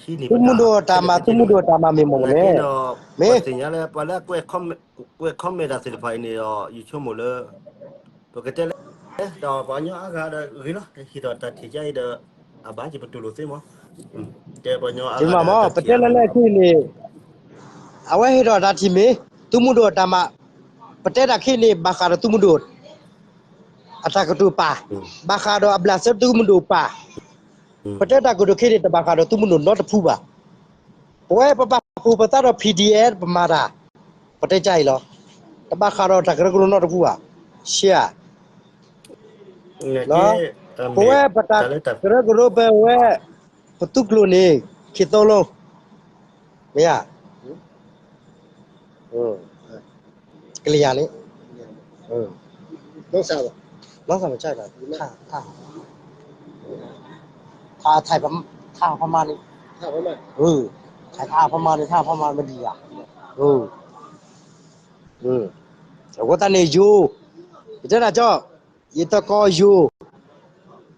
ဟံးန့ၢ်ပတၢ် သုးမုၢ်ဒိၣ်တၢ်မၤ သုးမုၢ်ဒိၣ်တၢ်မၤမ့ၢ်မ့ၢ်မ့ၢ် နာ်က့ဒီး မ့ၢ် ပသ့ၣ်ညါလၢ ပှၤလၢကွဲး comment တၢ်သ့ၣ်တဖၣ်အံၤန့ၣ်ဒီး ယဆိကမိၣ်လၢ ပကတဲလၢ ဒီးပှၤကညီအါဂၤဒီးဂ့ၤလီၤ ဟ့ၣ်ထီၣ်တၢ်ထံၣ်ကါအံၤဒီး အဘၣ်က့ၤပတူၢ်လိာ်သ့မး တဲပှၤကညီအါဂၤဒီး မ့ၢ်မ့ၢ် ပတဲလၢလၢခံန့ၣ် အဝဲဟ့ၣ်ထီၣ်တၢ်ထံၣ်မ့ၢ် သုးမုၢ်ဒိၣ်တၢ်မၤ ပတဲတၢ်ခံန့ၣ် ဘၣ်ဃးဒီးသုးမုၢ်ဒိၣ် အတၢ်ကတိၤပာ်, ဘၣ်ဃးဒီးအဘျးစဲသုးမုၢ်ဒိၣ်ပာ်, ပတဲတၢ်ကတိၤခံန့ၣ် တဘၣ်ဃးဒီးသုးမုၢ်ဒိၣ်နီတဖုဘၣ်. ပဝဲပပာ်ဖှိၣ်ပသးဒီး PDF ပမၤတၢ်, ပတဲကါအံၤလီၤ. တဘၣ်ဃးဒီးတၢ်ကရၢကရိနီတဖုဘၣ်. ရှဲဧါ. ပဝဲပတၢ်ကရၢကရိပဝဲ ပသုးကျိၤန့ၣ် ခံသိလီၤ, မ့ၢ်ဧါ, ကလံၤယၤန့ၣ်, ဘၣ်ဆၣ်မ့ၢ် ထါ ထါ ထါ ထါ ထါဖီမါန့ၣ်, ထါဖီမါန့ၣ် ထါဖီမါမ့ၢ်ဒံးဧါ, အဃိသတးန့ၣ်ယိၤ, ယတဲဒၣ်ကၠီ, ယတကိးယိၤ,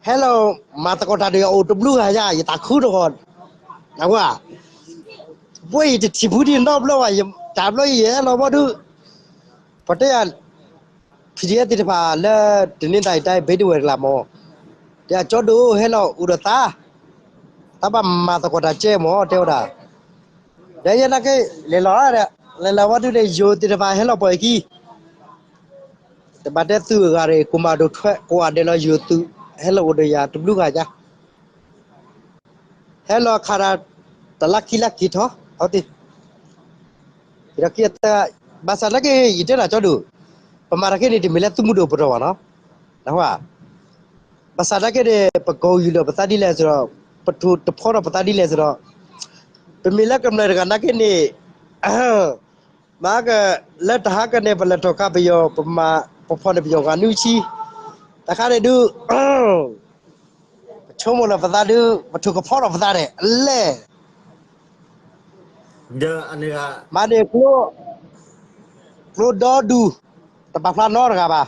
ဟဲလီၤမၤသကိးတၢ်ဒီးယအိၣ်တဘျုးဂၤယါ ယသးခုတဂီၢ်, နဝဲ, ပှၤယတထံၣ်ဖုဒံးနီတဘျီဘၣ်, တၢ်ဘျီယဲလီၤဘီဒုး, ပတဲယၤ PDF သ့ၣ်တဖၣ်လၢ တနင်္သာရီတိုင်း ဘိတ်ဝဲတကျါမး, တဲယၤကၠီဒိၣ်ဟဲလီၤအိၣ်ဒီးသး, သးဘၣ်မၤသကိးတၢ်ကဲမး တဲဝဲဒၣ်, ဒီးယဲနာ်က့ လဲၤလီၤ, လဲၤလီၤဘီဒုးန့ၣ် ယိၤသ့ၣ်တဖၣ်ဟဲလီၤပှၤအခံ တဘၣ်တဲသုးအဂၤန့ၣ် ကိးမၤဒိးထွဲကိးဂၤဒဲးလီၤ ယိၤသုး, ဟဲလီၤအိၣ်ဒီးယၤတဘျုးဂၤညါ, ဟဲလီၤခးဒၣ် တလါခံလါက့ၤထီၣ်, ဒီးခံ, ဘၣ်ဆၣ်နာ်က့ ယတဲဒၣ်ကၠီဒိၣ်, ပမၤတၢ်ခဲအံၤန့ၣ် တမ့ၢ်လၢသုးမုၢ်ဒိၣ်ပတီၢ်ဘၣ်နီၤ, နဝဲ, ဘၣ်ဆၣ်နာ်က့န့ၣ် ပကိးယူၤဒီးပသးဒ်လဲၣ်စ့ၢ်ဒီး, ပထူးတဖီဒီးပသးဒ်လဲၣ်စ့ၢ်ဒီး, ပမ့ၢ်လၢကမျၢၢ်တဂၤနာ်က့န့ၣ် မၤကလၢတဟါကန့ၣ် ပလဲၤထီၣ်ခးပယီၤ, ပမၤပဖီၣ်န့ၣ်ပယီၤဂၤနွံဆံ, တခါန့ၣ်ဒုး, ပဆိကမိၣ်လၢပသးဒုး ပထူးကဖီဒီးပသးန့ၣ် အလဲၣ်, မၤန့ၣ်ကျိ, ကျိဒီဒူၣ်, တပာ်ဖျါနီတဂၤဘၣ်,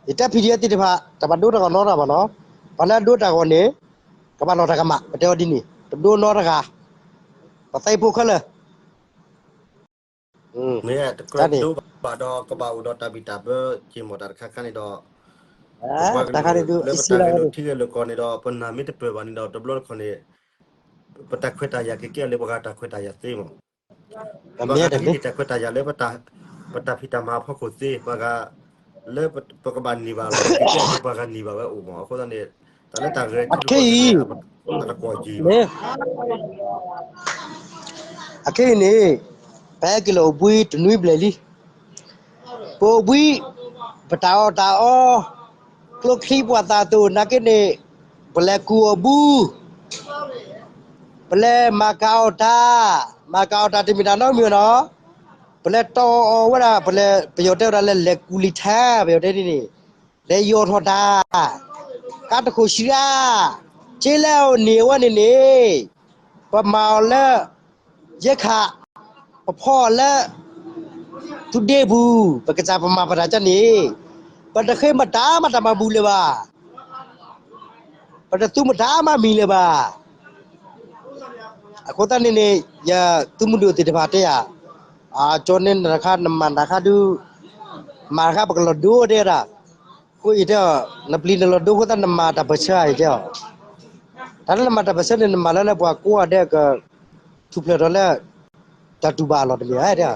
ယတဲ PDF သ့ၣ်တဖၣ် တဘၣ်ဒိတၢ်ဂီၤနီတဂၤဘၣ်နီၤ, ပှၤလၢအဒိတၢ်ဂီၤန့ၣ် ကဘၣ်လီၤတၢ်ကမၣ် ပတဲအီၤဒ်န့ၣ် တဒိနီတဂၤ, ပသးဖိခဲလၢာ် မ့ၢ်တကြၢးဒိဘၣ်ဒီး ကဘၣ်အိၣ်ဒီးတၢ်ဘံၣ်တၢ်ဘၢ က့ၤမီၣ်တၢ်တခါခါန့ၣ်ဒီး, ပပှၤကလုာ်လၢပတၢ်ဂဲၤလိာ်ထံဂဲၤလိာ်ကီၢ်န့ၣ်ဒီး ပနၢ်မ့ၢ်တပၢၢ်ဘၣ်န့ၣ်ဒီး တဘျီတခီၣ်န့ၣ် ပတၢ်ခွဲးတၢ်ယာ်ကကဲအီၤလၢပှၤဂၤတၢ်ခွဲးတၢ်ယာ်သ့မး, ပှၤဂၤနာ်က့န့ၣ်တၢ်ခွဲးတၢ်ယာ်လၢ ပတၢ်ဖံးတၢ်မၤအဖီခိၣ်သ့ ပှၤဂၤ လၢပကဘၣ်န့ၢ်ဘၣ်လီၤ ကကဲအီၤလၢပှၤဂၤန့ၢ်ဘၣ်ဝဲအိၣ်မး, အဃိသတးန့ၣ် တၢ်လၢတၢ်ဂဲၤထံရူၢ်ကီၢ်သဲးန့ၣ် အတကွီၢ်ယံၤဘၣ်. အခဲအံၤန့ၣ် ပဟဲက့ၤလၢအိၣ်ဘှံးတနွံဘျဲၣ်လံ, ပအိၣ်ဘှံး, ပတၢ်အီၣ်တၢ်အီ, ကျိချံပှၤသးသိၣ်နာ်က့န့ၣ်, ပလဲၤကူၣ်အီၣ်ဘု, ပလဲၤမၤကၤအီၣ်တၢ်, မၤကၤအီၣ်တၢ်တမ့ၢ်တၢ်နီတမံၤနီၤ, ပလဲၤတီၢ်အီၣ်ဝဲဒၣ် ပလဲၤ ပယီၤတဲဝဲဒၣ်လၢလဲၤကူၣ်လံၤထဲ ပယီၤတဲဒ်န့ၣ်, လဲၤယီၢ်ထီၣ်တၢ်, ကါတခိၣ်ဆံးဒၣ်, က့လၢအအိၣ်န့ၣ်အဝဲန့ၣ်န့ၣ်, ပမၤအီၤလၢ ယဲၢ်ခး, ပဖီအီၤလၢ သူဒ့ပူၤ, ပကစၢ်ပမၤပတၢ်ကန့ၣ်, ပတဃ့မတၤမးတၢ်မၤဘူၣ်လၢၤဘၣ်, ပတသူမတၤမးမံၤလၢၤဘၣ်. အဃိသတးန့ၣ်န့ၣ် ယသုးမုၢ်ဒိၣ်သ့ၣ်တဖၣ်တဲယၤ, ကၠီန့ၣ်နတခါ နမၤတခါဒုး, မၤတခါပကလီၤဒိတဲဒၣ်, အဃိယတဲအီၤ နပျံၤနလီၤဒိအဃိသတးနမၤတၢ်ပၢၢ်ဆၢဧါ ယတဲအီၤ, တၢ်လၢနမၤတၢ်ပၢၢ်ဆၢန့ၣ် နမၤလၢလၢပှၤကိးဂၤဒဲးက ထူၣ်ဖျဲးထီၣ်လၢ တၢ်တူၢ်ဘၣ်အလီၢ်တမ့ၢ်ဧါ,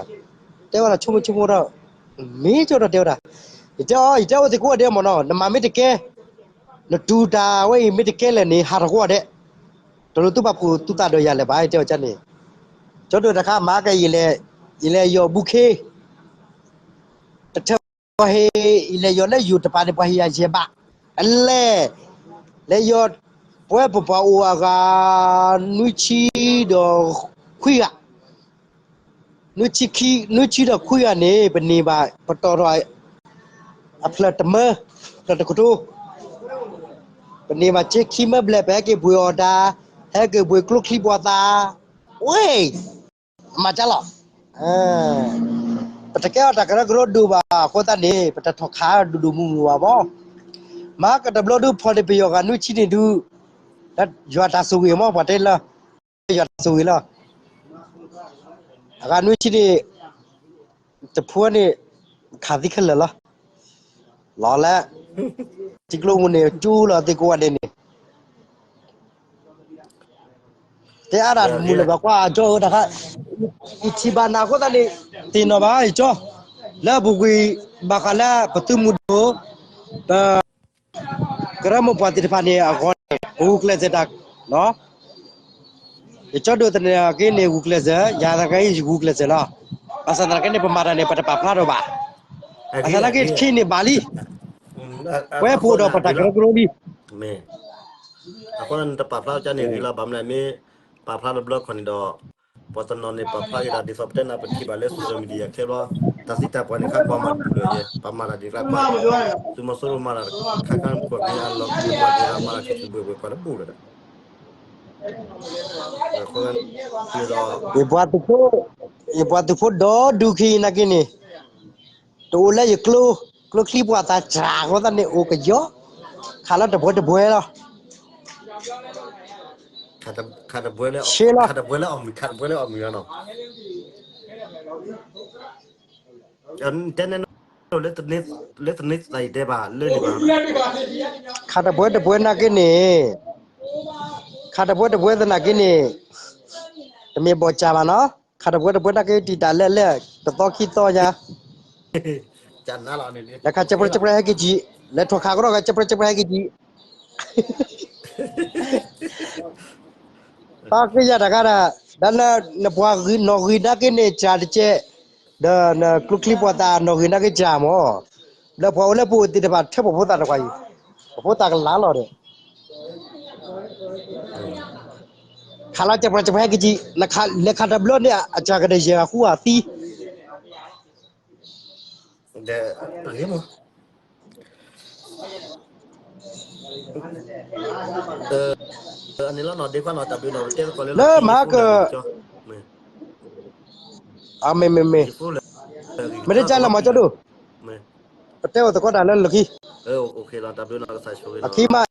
တဲဝဲဒၣ်ဆိကမိၣ်ဆိကမိၣ်ဒီး, မ့ၢ်ကၠီဒီးတဲဝဲဒၣ်, ယတဲအီၤ ယတဲအိၣ်သ့ၣ်ကိးဂၤဒဲးမ့ၢ်နီၤ နမၤမ့ၢ်တကဲ, နတူၢ်တၢ်ဝဲအံၤမ့ၢ်တကဲလဲၣ်န့ၣ် ဟးထီၣ်ကိးဂၤဒဲး, တလိၣ်သုဘၣ်ဖှိၣ်သုသးဒီးယၤလၢၤဘၣ် ယတဲအီၤကန့ၣ်, ကၠီဒိၣ်တခါမၤက့ၤယလဲၤ, ယလဲၤယီၢ်ဘူခ့ တထၢၣ်ပှၤဟ့ၣ်, ယလဲၤယီၢ်လၢယိၤတပၤန့ၣ် ပှၤဟ့ၣ်ယၤယဲၢ်ဘး, အလဲၣ်, လဲၤယီၢ်, ပဝဲပပှၤအိၣ်အဂၤ နွံဆံဒီးခွံဂၤ, နွံဆံခံ, နွံဆံဒီးခွံဂၤန့ၣ် ပန့ၢ်ဘၣ် ပတီၢ်ထီၣ် အဖျၢၣ်တမၢ, ဖျၢၣ်တကထိ, ပန့ၢ်ဘၣ်စ့ခံမၢဘျဲၣ် ပဟဲက့ၤပှ့ၤအီၣ်တၢ်, ဟဲက့ၤပှ့ၤကျိချံပှၤသး, ဝဲ မၤကၢလီၤ. ပတကဲအီၤတၢ်ကရၢကရိဒိၣ်ဘၣ်အဃိသတးန့ၣ် ပတထီၣ်ခးဒိၣ်ဒိၣ်မုၢ်မုၢ်ဘၣ်မး, မၤကတဘျီဒုးဖီၣ်န့ၢ်ပယီၤဂၤနွံဆံန့ၣ်ဒုး, ယွၤတၢ်ဆိၣ်ဂ့ၤမး ပှၤတဲလၢ ယွၤတၢ်ဆိၣ်ဂ့ၤလီၤ. အဂၤနွံဆံန့ၣ် တဖုန့ၣ် ခးသံခဲလၢာ်လီၤ. လီၤလၢ ထံကျိပူၤန့ၣ် ကၠူလီၤသ့ၣ်ကိးဂၤဒဲးန့ၣ် တဲအါဒၣ်တမုာ်လၢၤဘၣ်ကွၢ်အကၠီဧၢတခါ, ယထံၣ်ဘၣ်နၤအဃိသတးန့ၣ် သ့ၣ်နီၣ်ဘၣ်ယကၠီ, လၢပူၤကွံာ် ဘၣ်ဃးလၢပသုးမုၢ်ဒိၣ် ပ ကရၢမိၢ်ပှၢ်သ့ၣ်တဖၣ်န့ၣ် အဂီၢ်န့ၣ် ပဂုာ်ကျဲးစၢးတၢ်, ယကၠီဒိၣ်သနာ်က့န့ၣ် ဂုာ်ကျဲးစၢး, ယၤသနာ်က့ယဂုာ်ကျဲးစၢးလီၤ. ဘၣ်ဆၣ်သနာ်က့န့ၣ် ပမၤတၢ်န့ၣ် ပတပာ်ဖျါထီၣ်ဘၣ်. ဘၣ်ဆၣ်သနာ်က့တခီန့ၣ်ဘၣ်လံ. ပှဲၤဖိဒီးပတၢ်ကရၢကရိလံ. မ့ၢ်, အဃိန့ၣ် နတပာ်ဖျါကန့ၣ်ဂ့ၤလီၤ, ဘၣ်မနုၤမ့ၢ်ပာ်ဖျါတဘျီခီန့ၣ်ဒီး ပှၤတနီၤန့ၣ်ပာ်ဖျါက့ၤဒၣ်ဒ်သိးပတဲနၤ ပထံၣ်ဘၣ်လၢ social media ခဲဘျီ, တၢ်သံတၢ်ပှၢ်န့ၣ် ခါကွၢ်မၤတဘူၣ်လၢၤယဲ, ပှၤမၤတၢ်ဒ်ကျါကွၢ်, သုးမီၤစိရိၤမၤတၢ်ခါခါကွၢ်က့ၤအလီၤကွၢ်က့ၤမၤတၢ်ဆူၣ်ဆူၣ်ဘှဲၣ်ဘှဲၣ်ကွၢ်တဘူၣ်လၢၤဒီး ယပှၤသုးဖိ, ယပှၤသုးဖိဒီဒူၣ်ခံနာ်က့န့ၣ်, တအိၣ်လၢယကျိ, ကျိချံပှၤသးစှၤအဃိသတးန့ၣ် အိၣ်ကယီ, ခးလၢတဘှဲတဘှဲလီၤ. ဆ့လီၤ. ခးတဘှဲလၢအီၣ်မ့ၤ, ခးတဘှဲလၢအီၣ်မ့ၤလီၤနီၤ. တဲနဲ, လၢသန့သးယတဲဘၣ်လၢန့ၣ်ဘၣ်. ခးတဘှဲတဘှဲနာ်က့န့ၣ်, ခးတဘှဲတဘှဲသနာ်က့န့ၣ်, တမ့ၢ်ဘီၣ်စၢ်ဘၣ်နီၤ, ခးတဘှဲတဘှဲနာ်က့တံာ်တာ်လၢလၢ တသီခံသီညါ, လၢခါကဲပြဲကဲပြဲဟဲက့ၤကံ, လဲၤထီၣ်ခးကဒီးကဲပြဲကဲပြဲဟဲက့ၤကံ ပာ်က့ၤယၤတၢ်ဂၤဒၣ်, ဒီးလၢနပှၤဂ့ၤနီၢ်ဂ့ၤနာ်က့န့ၣ် စၢ်တကဲး, ဒီးနကျိချံပှၤသးနီၢ်ဂ့ၤနာ်က့စၢ်မၢ်, လၢပှၤအိၣ်လၢပအိၣ်သ့ၣ်တဖၣ်ထၢပှၤဖိသၣ်တခွါအံၤ, ပဖိသၣ်ကလါလီၤဒီး, ခးလီၤကဲပြဲကဲပြဲဟဲက့ၤကံ, လဲၤခးတဘျီန့ၣ် အစၢ်ကဒီးယဲၢ်ဃူအသံ လၢမၤက, မ့ၢ်မ့ၢ်မ့ၢ်, မ့ၢ်တကလၢမၤကၠီဒိၣ်, ပတဲအီၤသကိးတၢ်လၢလၢခံ, အခံမး